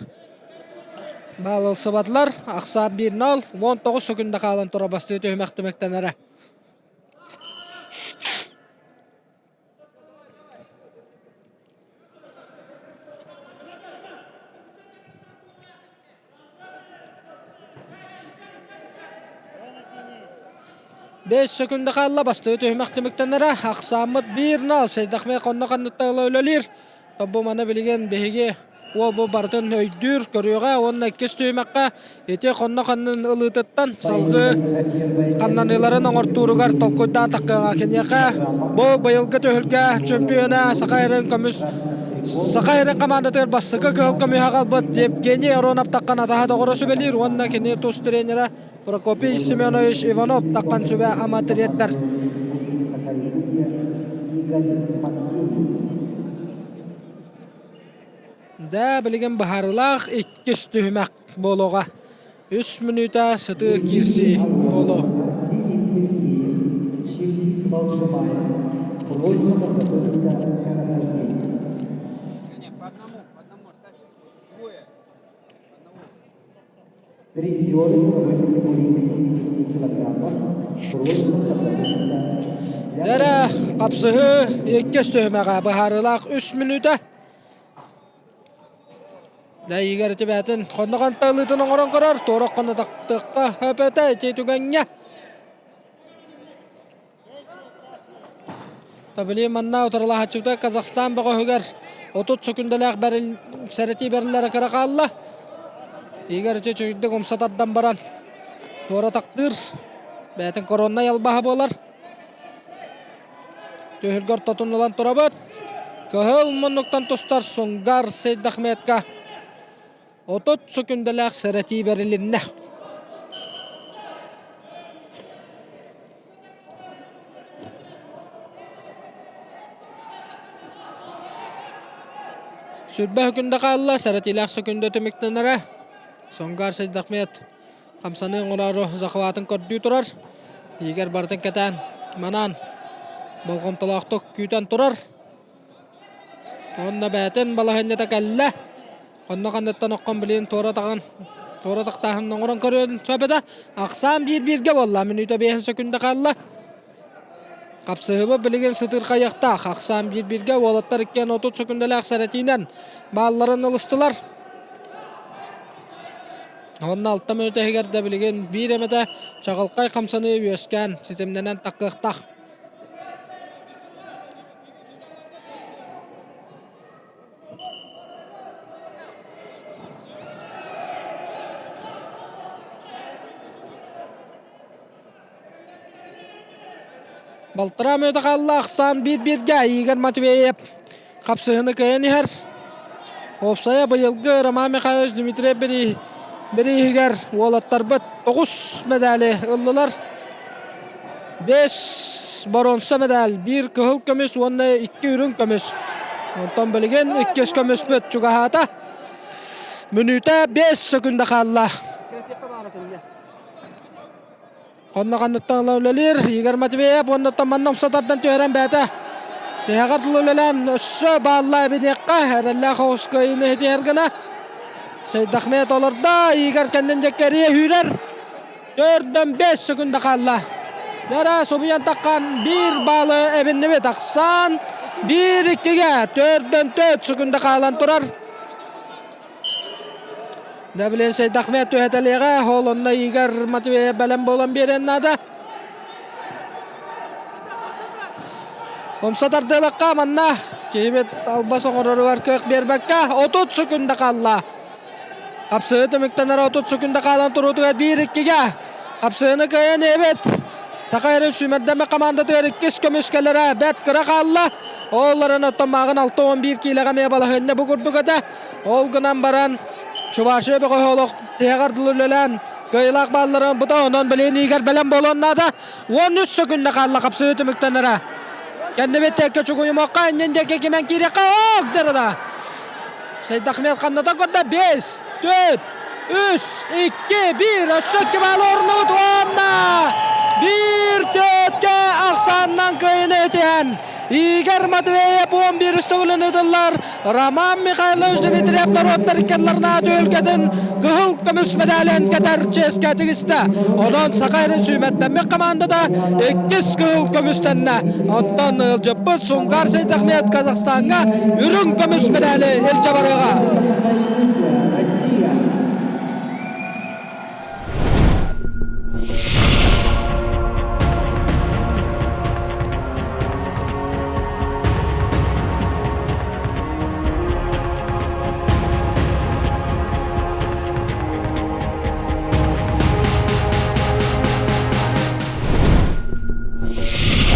баал ылсыбатылар. Ахсаан 1-0. 19 сөкүндэ хаалан турар бастыы түһүмэх түмүктэнэрэ. Бэс сөкүндэ хаалла бастыы түһүмэх түмүктэнэрэ ахсааммыт 1-0 Сейдахмет хонно ханныттан ыла үлэлиир. Бу маны билигин биһиги уол бу барытын өйдүүр, көрүөҕэ уонна иккис түһүмэххэ ити хонно ханнын ылыытыттан салгыы хамнаныыларын оҥортууругар толкуйдаан таххыаҕа. Киниэхэ бу быйылгы түһүлгэ чөмпүйүөнэ Саха эрин көмүс Саха эрин хамаандатыгар бастакы кыһыл көмүһү аҕалбыт Евгений Аронов таххан атаһа доҕоро сүбэлиир уонна кини тус тренерэ Прокопий Семенович Иванов таххан сүбэ ама тириэрдэр. Да, билигин быһаарыылаах иккис түһүмэх буолуоҕа. Үс мүнүүтэ сытыы киирсии буолуо. Арсений Сергеев, Чингиз Балжимаев, просьба подготовиться для награждения. Призеры весовой категории до 70 килограммов просьба подготовиться для Дэрэ хапсыһыы иккис түһүмэҕэ быһаарыылаах үс мүнүүтэ. Лэйигэр итибээтин хонноҕон тылыытын оҥорон көрөр, туора хоннотохтуохха хөпөтө ити түгэҥҥэ. Табили манна утарылаһааччыбыта Казахстан бөҕөһүгэр 30 сөкүндэлээх бэрил, сэрэтии бэриллэрэ кыра хаалла. Игорь ити үчүгэйдик умса тардан баран туора тахтыыр. Бэйэтин короннай албаһа буолар. Түһүлгэ ортотун ылан турабыт. Кыһыл муннуктан тустар Сунгар Сейдахметка 30 сөкүндэлээх сэрэтии бэрилиннэ. Сүрбэ сөкүндэ хаалла, сэрэтиилээх сөкүндэ түмүктэнэрэ. Сунгар Сейдахмет хамсаныы оҥороору захватын көрдүү турар. Игорь барытын кэтээн, манаан болҕомтолоохтук күүтэн турар. Уонна бэйэтин балаһыанньата кэллэ. Хонно ханныттан оххон билин туора таҕын туора тахтааһын оҥорон көрүөн сөп этэ. Ахсаан биир-бииргэ буолла. Мүнүүтэ биэһин сөкүндэ хаалла. Хапсыһыбы билигин сытыырхайыахтаах. Ахсаан биир-бииргэ уолаттар иккиэн 30 сөкүндэлээх сэрэтиинэн баалларын ылыстылар. Уонна алта мүнүүтэ иһигэр да билигин биир эмэтэ чаҕылхай хамсаныы үөскээн ситимнэнэн таххыахтаах. Балтараа мүнүүтэ хаалла ахсаан биир-бииргэ Игорь Матвеев хапсыһыны кыайан иһэр. Уопсайа быйылгы Роман Михайлович Дмитриев бирииһигэр уолаттарбыт тоҕус мэдээли ыллылар. Бэс боруонса мэдээл, биир кыһыл көмүс уонна икки үрүҥ көмүс. Онтон билигин иккис көмүспүт чугаһаата. Мүнүүтэ 5 сөкүндэ хаалла. Хонно ханныттан ыла үлэлиир Игорь Матвеев уонна манна умса тардан түһэрэн бэйэтэ тиһэҕэр дылы үлэлээн өссө баалла эбиниэххэ эрэллээх оҕус кыайыыны ситиһэр гына Сейдахмет олордо Игорь кэннин диэки эрийэ сүүрэр төрдөн бэс сөкүндэ хаалла Дара субуйан таххан биир баалы эбиннибит ахсаан биир иккигэ төрдөн төрт сөкүндэ хаалан турар Дәбилен Сейдахмет түһэтэлиэҕэ, ол онно Игорь Матвеев бэлэм буолан биэриэн наада. Умса тардыалахха манна киһибит албас оҥороругар кыах биэрбэккэ 30 сөкүндэ хаалла. Хапсыһыы түмүктэнэр 30 сөкүндэ хаалан туруутугар 1-2-гэ хапсыһыны кыайан эбит. Саха эрэ сүүмэрдэммит командатыгар иккис көмүскэлэрэ бэрт кыра хаалла. Ол эрэн оттон мааҕын 61 киилэҕэ эмиэ балаһыанньа бу курдук этэ. Ол гынан баран Чувашия бөҕөһө олох тиһэҕэр дылы үлэлээн кыайыылаах баалларын бута онон билиниигэр бэлэм буолуон наада. 13 сөкүндэ хаалла хапсыһыы түмүктэнэрэ. Кэннибит диэки чугуйумуохха, иннин диэки кимэн киириэххэ, ок дырыда. Сейдахмет хамната көрдө 5, 4, 3, 2, 1 өссө 2 баалы орнубут уонна 1 төрткө ахсаанынан кыайыны этиһэн Игорь Матвеев 11 төгүлүн ыытыллар Роман Михайлович Дмитриев норуоттар иккиэллэрин түһүлгэтин кыһыл көмүс медалын кэтэр чиэскэ тигистэ. Онон Саха эрэ сүүмэрдэммит командата иккис кыһыл көмүстэннэ. Оттон ыалдьыппыт Сункар Сейдахмет Казахстаҥҥа үрүҥ көмүс медали илдьэ барыаҕа. Россия.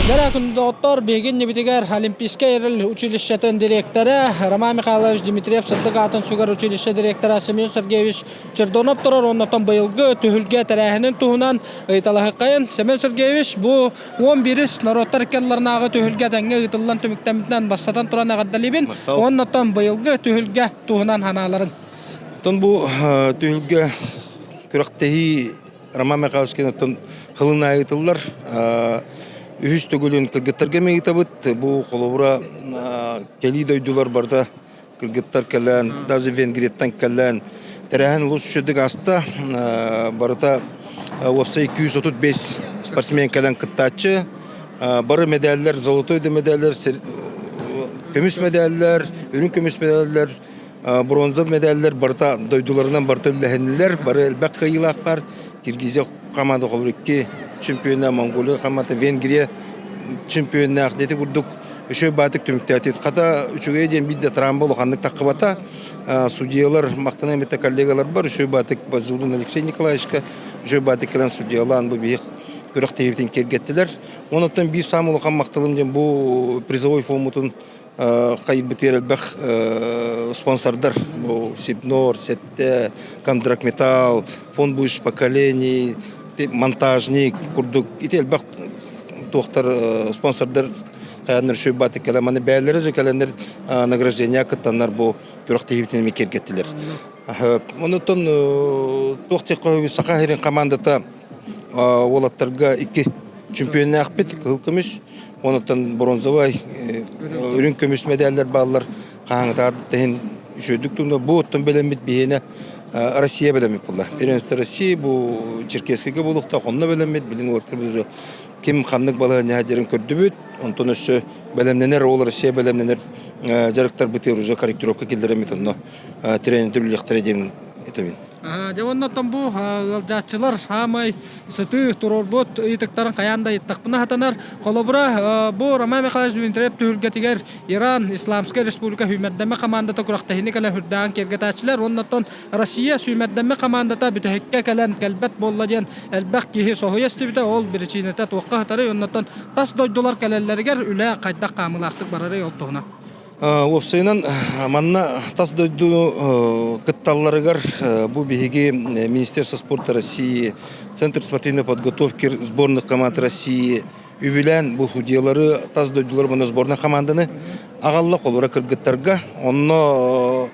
Дара күн доҕоттор, биһиги иннибитигэр Олимпийскай эрэл училищетын дириэктэрэ Роман Михайлович Дмитриев сырдык аатын сүгэр училище дириэктэрэ Семен Сергеевич Чердонов турар оннотон быйылгы түһүлгэ тэрээһинин туһунан ыйыталаһыккайын Семен Сергеевич бу 11 норуоттар иккиэллэринээҕи түһүлгэ тэҥҥэ ыытыллан түмүктэммитинэн бастатан туран эҕэрдэлиибин уоннатан быйылгы түһүлгэ туһунан санааларын. Оттон бу түһүлгэ күрэхтэһии Роман Михайлович оттон хылын аайы ыытыллар. Үһүс төгүлүн кыргыттарга эмиэ ыытабыт. Бу холобура кэлии дойдулар барыта кыргыттар кэлэн, даже Венгрияттан кэлэн, тэрээһин олус үчүгэй ааста. Барыта уопсай 235 спортсмен кэлэн кыттааччы. Бары медаллар, золотой да медаллар, көмүс медаллар, үрүҥ көмүс медаллар, бронза медаллар барыта дойдуларынан барыта үллэһиннилэр. Бары элбэх кыайыылаах бар. Киргизия команда холобур икки чемпиона, Монголия команда, Венгрия чемпионнаах дети курдук үчүгэй баатык түмүктээтит. Хата үчүгэй диэн биир да трамба улаханнык таххыбата. Судьялар махтана эмитэ коллегалар бар. Үчүгэй баатык Базулун Алексей Николаевичка үчүгэй баатык кэлэн судьялаан бу биһик күрэх тэһибитин киэргэттилэр. Онон биир саамай улахан махталым диэн бу призовой фоммутун хайбытыгар элбэх спонсордар бу Сибнор, Сетте, Кондракметалл, Фонд будущих поколений, монтажник курдук ити элбэх туохтар спонсордар хайаннар үчүгэй баатык кэлэн маны бэйэлэрэ же кэлэннэр награждение кыттаннар бу күрэхтэһиибитин эмиэ киэргэттилэр. Онутон туох диэххэ Саха сирин командата уолаттарга икки чемпионнаахпыт кыһыл көмүс онуттан бронзовай үрүҥ көмүс медаллар бааллар хаһааҥҥытааҕар тэһин үчүгэйдик тунна бу оттон бэлэммит биһиэнэ Россия бэлэммит буолла первенство России бу Черкесскайга буолуохтаах онно бэлэммит билин уолаттар уже ким ханнык балаһыанньа дьэрин көрдүбүт онтон өссө бэлэмнэнэр ол Россия бэлэмнэнэр дьарыктарбытыгар уже корректировка киллэрэммит онно тренердэр үлэлиэхтэрэ диэн этэбин Дьэ уонна оттон бу ыалдьааччылар саамай сытыы туруорбут ыйытыктарын хайаан да ыйыттахпына сатанар. Холобура, бу Роман Михайлович Дмитриев түһүлгэтигэр Иран Исламскай Республика сүүмэрдэммит хамаандата күрэхтэһиини кэлэн үрдээҕин киэргэтээччилэр уонна оттон Россия сүүмэрдэммит хамаандата бүтэһиккэ кэлэн кэлбэт буолла диэн элбэх киһи соһуйа истибитэ. Ол биричиинэтэ туохха сытарый уонна оттон тас дойдулар кэлэллэригэр үлэ хайдах хаамыылаахтык барарый ол туһунан. Уопсайынан, манна тас дойдуну кытталларыгар бу биһиги Министерство спорта России, Центр спортивной подготовки сборных команд России үбүлээн бу судьялары тас дойдулар мына сборная команданы аҕалла холура кыргыттарга. Онно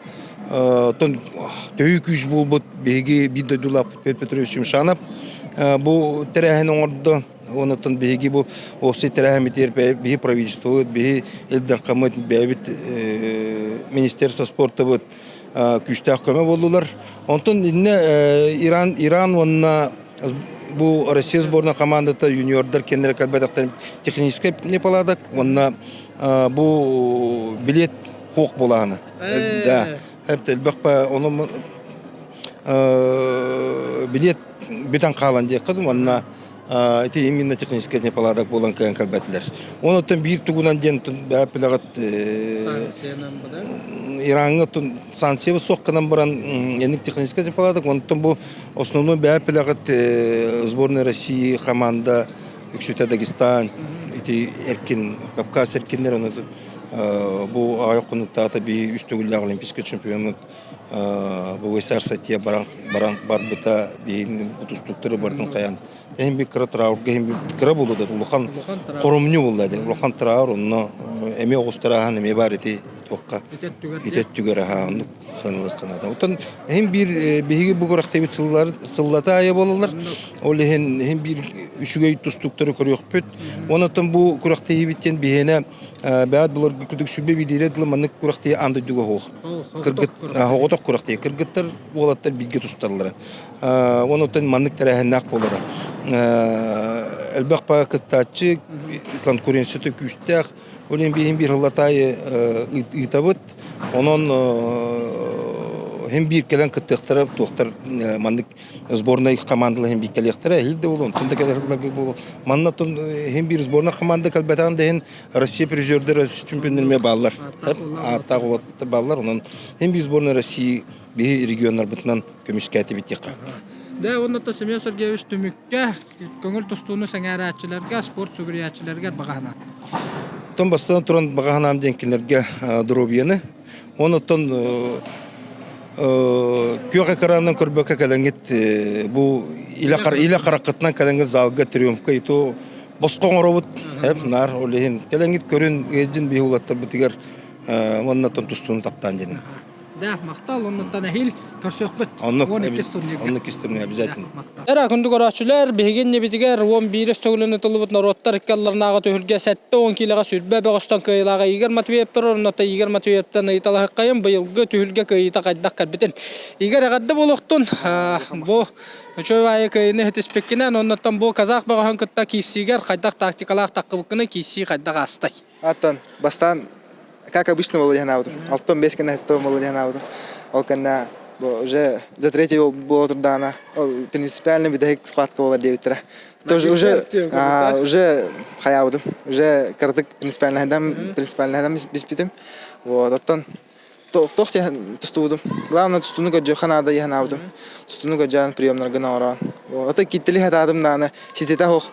төһүү күүс буолбут биһиги биир дойдулаах Петр Петрович Юмшанов бу тэрээһин оҥордо. Онон биһиги бу уопсай тэрээһиммитигэр биһи правительствобыт, биһи Ил Дархаммыт, бэйэбит Министерство спортабыт күүстээх көмө буоллулар. Онтон иннэ Иран, Иран уонна бу Россия сборная командата юниордар кэннэрэ кэлбэтэхтэрин техническэй неполадок уонна бу билет хуох буолаана. Да, элбэх онон билет бүтэн хаалан диэххэ уонна ити именно техническэй неполадок буолан кыайан кэлбэтилэр. Онуттан биир тугунан диэн бэппилэҕит Ираҥҥа санкция суох гынан баран эник техническэй неполадок онтон бу основной бэппилэҕит сборная России команда. Үксүтэ Дагестан, ити эркин, Кавказ эркиннэр, ону бу аҕыйах хонуктаата би үс төгүллээх олимпийскай чемпиоммут Бугайсар Сатия баран баран барбыта биһин бу тустууктары барытын хайан эһин би кыра траурга эһин кыра буолла да улахан хоромньу буолла де улахан траур онно эмиэ оҕустарааһын эмиэ баар ити туохха ити өттүгэр аһаа оннук ханылык Оттон эһин биир биһиги бу күрэхтэбит сыллар сыллата айа буолалар ол иһин эһин биир үчүгэй тустууктары көрүөхпүт онон бу күрэхтэһиибиттэн биһиэнэ бэйэт былыргы курдук сүбэ бириирэ дылы маннык күрэхтэһии аан дойдуга суох. Кыргыт оҕотох күрэхтэһии. Кыргыттар уолаттар бииргэ тусталлара. Онон маннык тэрээһиннээх буолара. Элбэх баа кыттааччы, конкуренцията күүстээх. Ол иһин биһин биир сыллатаайы ыытабыт. Онон хин биир кэлэн кыттыахтара туохтар маннык сборнай командалар иһин биир кэлиэхтэрэ эһиил да буолуо онтон да кэлэр буолуо манна иһин биир сборнай команда кэлбэтэҕин да иһин Россия призердэр чемпионнар эмиэ бааллар ааттаах уолаттар бааллар онон иһин биир сборная России биһи регионнарбытынан көмүскээтибит диэххэ Дэ уонна то Семен Сергеевич түмүккэ көҥүл тустууну сэҥээрээччилэргэ, спорт сүгүрүйээччилэригэр баҕа санаа. Оттон бастатан туран баҕа санаам диэн кинилэргэ доруобуйаны Онон күөх экранынан көрбөккө кэлэҥҥит бу илэ хараххытынан кэлэҥҥит залга триумфка и то босхо оҥоробут наар ол иһин кэлэҥҥит көрүн ыалдьын биһи уолаттарбытыгар уонна тустууну таптаан диэн. Да, махтал, оннуттан эһиил көрсүөхпүт. Оннук, оннук турнир обязательно. Эрэ күндү көрөөччүлэр, биһиги иннибитигэр 11 төгүлүн ытыллыбыт норуоттар икки алларынааҕы түһүлгэ 70 киилэҕэ сүүрбэ бөҕөстөн кыайыылааҕа Игорь Матвеев турар, оннуттан Игорь Матвеевтан ыйыталаһыккайым быйылгы түһүлгэ кыайыыта хайдах кэлбитин. Игорь эҕэрдэ буолуохтун, бу үчүгэй аайы кыайыыны ситиспиккинэн, оннуттан бу казах бөҕөһүн кытта киирсиигэр хайдах тактикалаах таххыбыккыный, киирсии хайдах аастай? Оттон бастаан как обычно было диэн Алтан бес кэннэ буолла диэн Ол кэннэ уже за третий буола турдаҕына принципиально бүтэһик схватка буолар диэбиттэрэ. Тоже уже уже хайаабытым. Уже кыратык принципиальныйдан принципиальныйдан биспитим. Вот оттон туох диэн тустубутум. Главное тустууну көрдүөххэ наада диэн аабытым. Тустууну көрдьөөн приемнаргын оҥороон. Вот киттили хатаатым даҕаны сититэ суох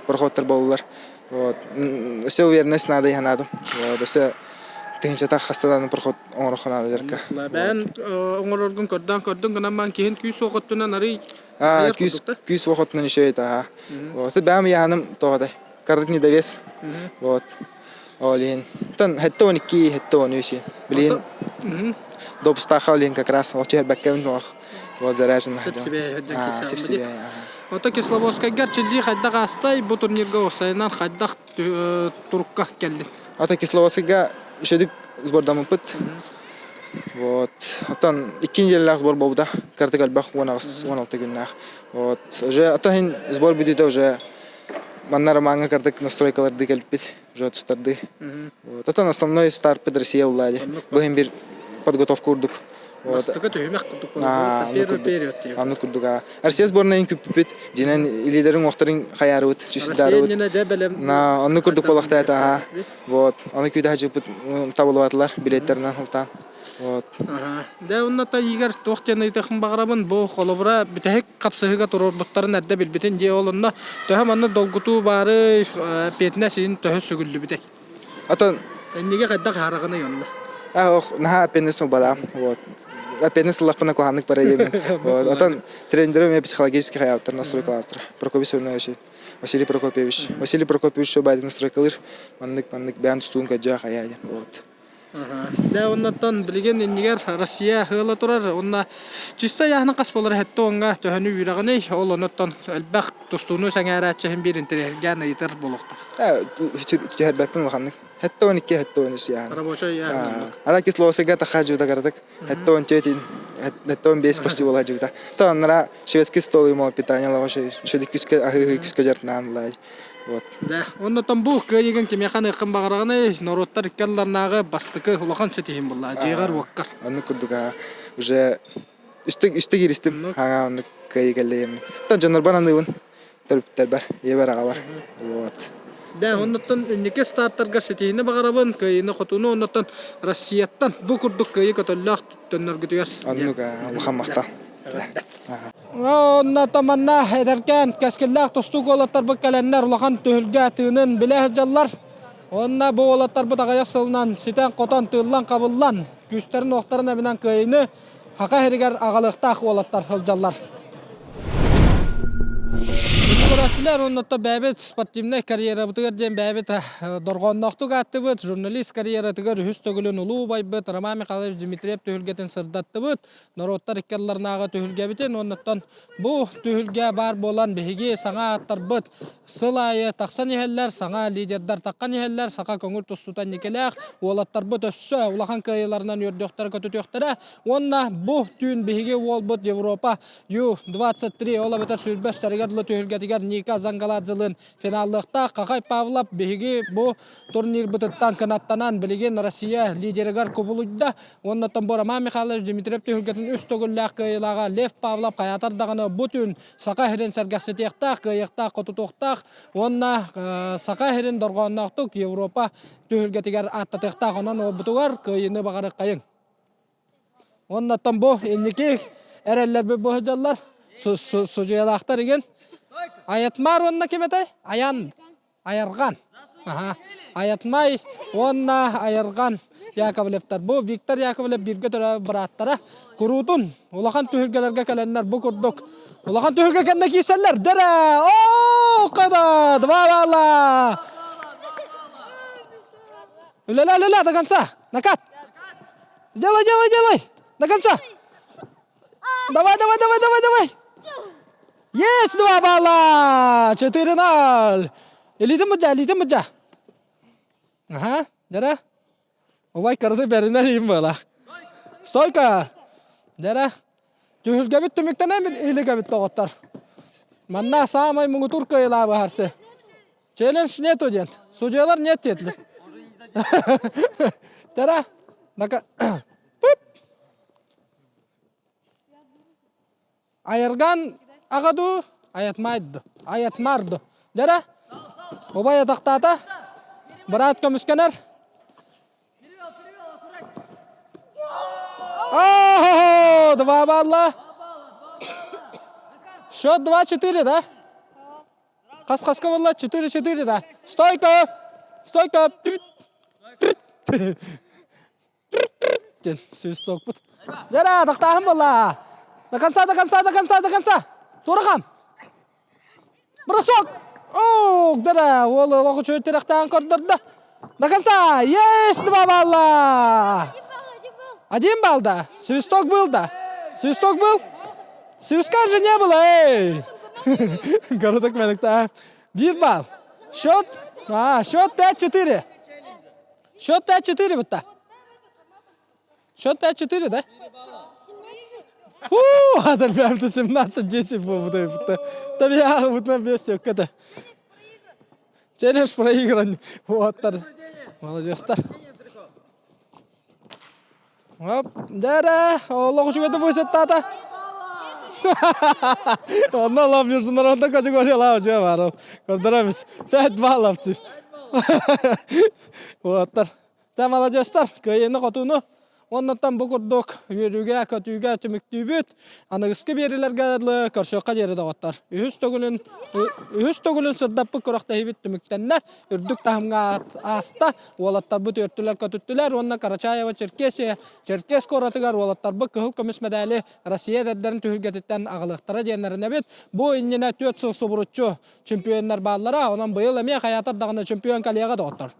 проходтар буоллулар. Вот. Өссө уверенность надо иһанаатым. Вот. Өссө тыһыынчата хастадан проход оҥороххо наада дьарыкка. Бэйэн оҥороргун көрдөөн көрдүн гынан баран киһин күүс суох өттүнэн арый күүс күүс суох өттүнэн еще это аха. Вот. Бэйэм ыйааһыным тоҕотой. Кардык недовес. Вот. Ол иһин. Тан хэтте 12, хэтте 13. Билин допустаха олин как раз. Ол түһэрбэккэбин туох. Вот заряжен. Сип-сибэ. Ото Кисловодскайга эрчиллии хайдах аастай, бу турнирга уопсайынан хайдах турукка кэллиҥ? Ото Кисловодскайга үчүгэй сбордаммыппыт. Вот. Оттон икки неделялаах сбор буолбута. Кыратык элбэх 18-16 күннээх. Вот. Уже ото иһин сбор бүтүүтэ уже манна ромаҥҥа кырдык настройкаларды кэлбит, уже тустарды. Вот. Оттон основной старпыт Россия булла ди. Бу иһин бир подготовка курдук. Бастакы түһүмэх курдук буолар. Первый период диye. Анны курдук. Россия сборнайын күппүпүт. Динен лидерин уохтарын хаярыбыт, чүсүдарыбыт. На, онну курдук болахта Вот. Оны күйдэ хажыппыт табылыбатылар билеттеринен хылтаан. Вот. Дэ онно Игорь туох диэн ыйытыахпын баҕарабын бу холобура бүтэһик хапсыһыыга туруорбуттарын эрдэ билбитин дии ол онно төһө манна долгутуу баары эппиэтинэс син төһө сүгүллүбүтэй? Атын Эннигэ хайдах аһараҕыный онно? Ох, наһаа эппиэтинэс ылбатаҕым. Вот. Эппиэтинэс ыллахпына куһаҕаннык барар диэммин. Вот. Отон тренерим эмиэ психологически хайаабыттар, настройкалаабыттар. Прокопий Семенович, Василий Прокопьевич. Василий Прокопьевич байдын настройкалыыр. Маннык маннык бэйэн тустуун көдьөөх хайаа диэн. Вот. Дьэ оннуттан билигин иннигэр Россия ыала турар уонна чисто ыйааһына хас буолар эһэтте уонга төһөнү үүрэҕиний ол онуттан элбэх тустууну сэҥээрээччи иһин биир интэриэһиргээн ыйытар буолуохтаах. Түһэрбэппин улаханнык. Хэтте 12, хэтте 13 ыйааһын. Рабочай ыйааһын. Ана Кисловодскайга таха жута каратык. Хэтте 14, хэтте 15 почти буола жута. То аннара шведский стол ему питание лаваши. Шөдүк күскэ аһыы күскэ жартнаан лай. Вот. Да, оннотон бу кыайыгын кимиэхэ аныаххын баҕараҕыный? Норуоттар икки ардыларынааҕы бастакы улахан ситиһиим буолла. Дьиэҕэр уоккар. Оннук курдук уже үстэ үстэ кииристим. Хаҥа оннук кыайыы кэллэйэммин. Оттон дьоннорбор аныыбын. Төрөппүттэрбэр, ийэбэр, аҕабар. Вот. Да, оннуттан инники стартарга ситиһиини баҕарабын, кыайыыны-хотууну оннуттан Россияттан бу курдук кыайыы көтөллөөх төннөргүтүгэр. Оннук улахан махтал. Онно манна эдэркээн кэскиллээх тустуук уолаттарбыт кэлэннэр улахан түһүлгэ тыынын билэ сылдьаллар. Уонна бу уолаттарбыт аҕыйах сылынан ситэн-хотон, тыыллан-хабыллан, күүстэрин-уохтарын эбинэн кыайыыны Саха сиригэр аҕалыахтаах уолаттар сылдьаллар. Көрөөччүлэр уонна бэйэбит спортивнай карьерабытыгар диэн бэйэбит дорҕоонноохтук ааттыбыт, журналист карьератыгар үһүс төгүлүн улуу убайбыт Роман Михайлович Дмитриев түһүлгэтин сырдаттыбыт. Норуоттар икки ардыларынааҕы түһүлгэбитин уоннаттан бу түһүлгэ баар буолан биһиги саҥа ааттарбыт сыл аайы тахсан иһэллэр, саҥа лидердар таххан иһэллэр, саха көҥүл тустуута инникилээх, уолаттарбыт өссө улахан кыайыыларынан үөрдүөхтэрэ-көтүтүөхтэрэ. Уонна бу түүн биһиги уолбут Европа Ю-23 ол эбэтэр сүүрбэ үстэригэр дылы түһүлгэтигэр Ника Зангаладзелыын финаллыахтаах. Хахай Павлов биһиги бу турнирбытыттан кынаттанан билигин Россия лидеригэр кубулуйда. Уонна бу Роман Михайлович Дмитриев түһүлгэтин үс төгүллээх кыайыылааҕа Лев Павлов хайаатар даҕаны бу түүн Саха сирин сэргэхситиэхтээх, кыайыахтаах, хотутуохтаах уонна Саха сирин дорҕоонноохтук Европа түһүлгэтигэр ааттатыахтаах. Онон уолбутугар кыайыыны баҕарыаххайыҥ. Уонна бу инники эрэллэрбит бу сылдьаллар. Судьуйалаахтар игин. Аятмар уонна ким этэй? Аян. Айарҕан. Аха. Аятмай уонна Айарҕан Яковлевтар. Бу Виктор Яковлев бииргэ төрөөбүт бырааттара. Куруутун улахан түһүлгэлэргэ кэлэннэр бу курдук улахан түһүлгэ кэннэ киирсэллэр. Дэрэ! Оо, када! Два балла! Үлэлэ, үлэлэ, до конца! Накат! Делай, делай, делай! До конца! Давай, давай, давай, давай, давай! Есть два балла! 4-0! Илиитин мудьа, илиитин мудьа. Аха, дьэрэ. Убай кырды бэринэр иим буола. Стойка! Дьэрэ. Түһүлгэбит түмүктэнэн илигэбит доҕоттор. Манна саамай муҥутуур кыайыылаабы харсы. Челлендж нету диэн. Судьялар нет диэтилэр. Дьэрэ. Айарган аҕа дуу, айатмай дуу, айатмар дуу. Дьэрэ, убай атахтаата, быраат көмүскэнэр. О, два балла. Счет 2-4, да? Хас-хаска буолла? 4-4, да? Стойка! Стойка! Диэн свистокпут. Дьэрэ, тахтааһын буолла. До конца, до конца, до конца, до конца. Турахан. Бросок! Ох, дэрэ, уол олох үчүгэй тирэхтээн көрдөрдө. До конца! Есть два балла! Один балл, да? Свисток был, да? Свисток был? Свистка же не было, эй! Городок меликта. Биир балл. Счет? А, счет 5-4. Счет 5-4 вот так. Счет 5-4, да? Фу, это прям 17-10 был. Там я вот на месте. Это. Челлендж проигран. Вот. Молодец. Оп, да-да, олох үчүгэйдик высоттаата. Онно лав международная категория лав дьэ бар. Көрдөрөбүз. 5 баллов диир. Уоттар. Тэ молодецтар, кыайыыны-хотууну Оннуттан бу курдук үөрүүгэ, көтүүгэ түмүктүүбүт. Аныгыскы биэрилэргэ дылы көрсүөххэ диэри доҕоттор. Үһүс төгүлүн үһүс төгүлүн сырдаппыт күрэхтэһиибит түмүктэннэ. Үрдүк таһымҥа ааста. Уолаттарбыт үөртүлэр көтүттүлэр уонна Карачаево-Черкесия Черкес куоратыгар уолаттарбыт кыһыл көмүс мэдээли Россия эдэрдэрин түһүлгэтиттэн аҕалыахтара диэн эрэнэбит. Бу иннинэ 4 сыл субуруччу чемпионнар бааллара, онон быйыл эмиэ хайаатар даҕаны чемпион кэлиэҕэ доҕоттор.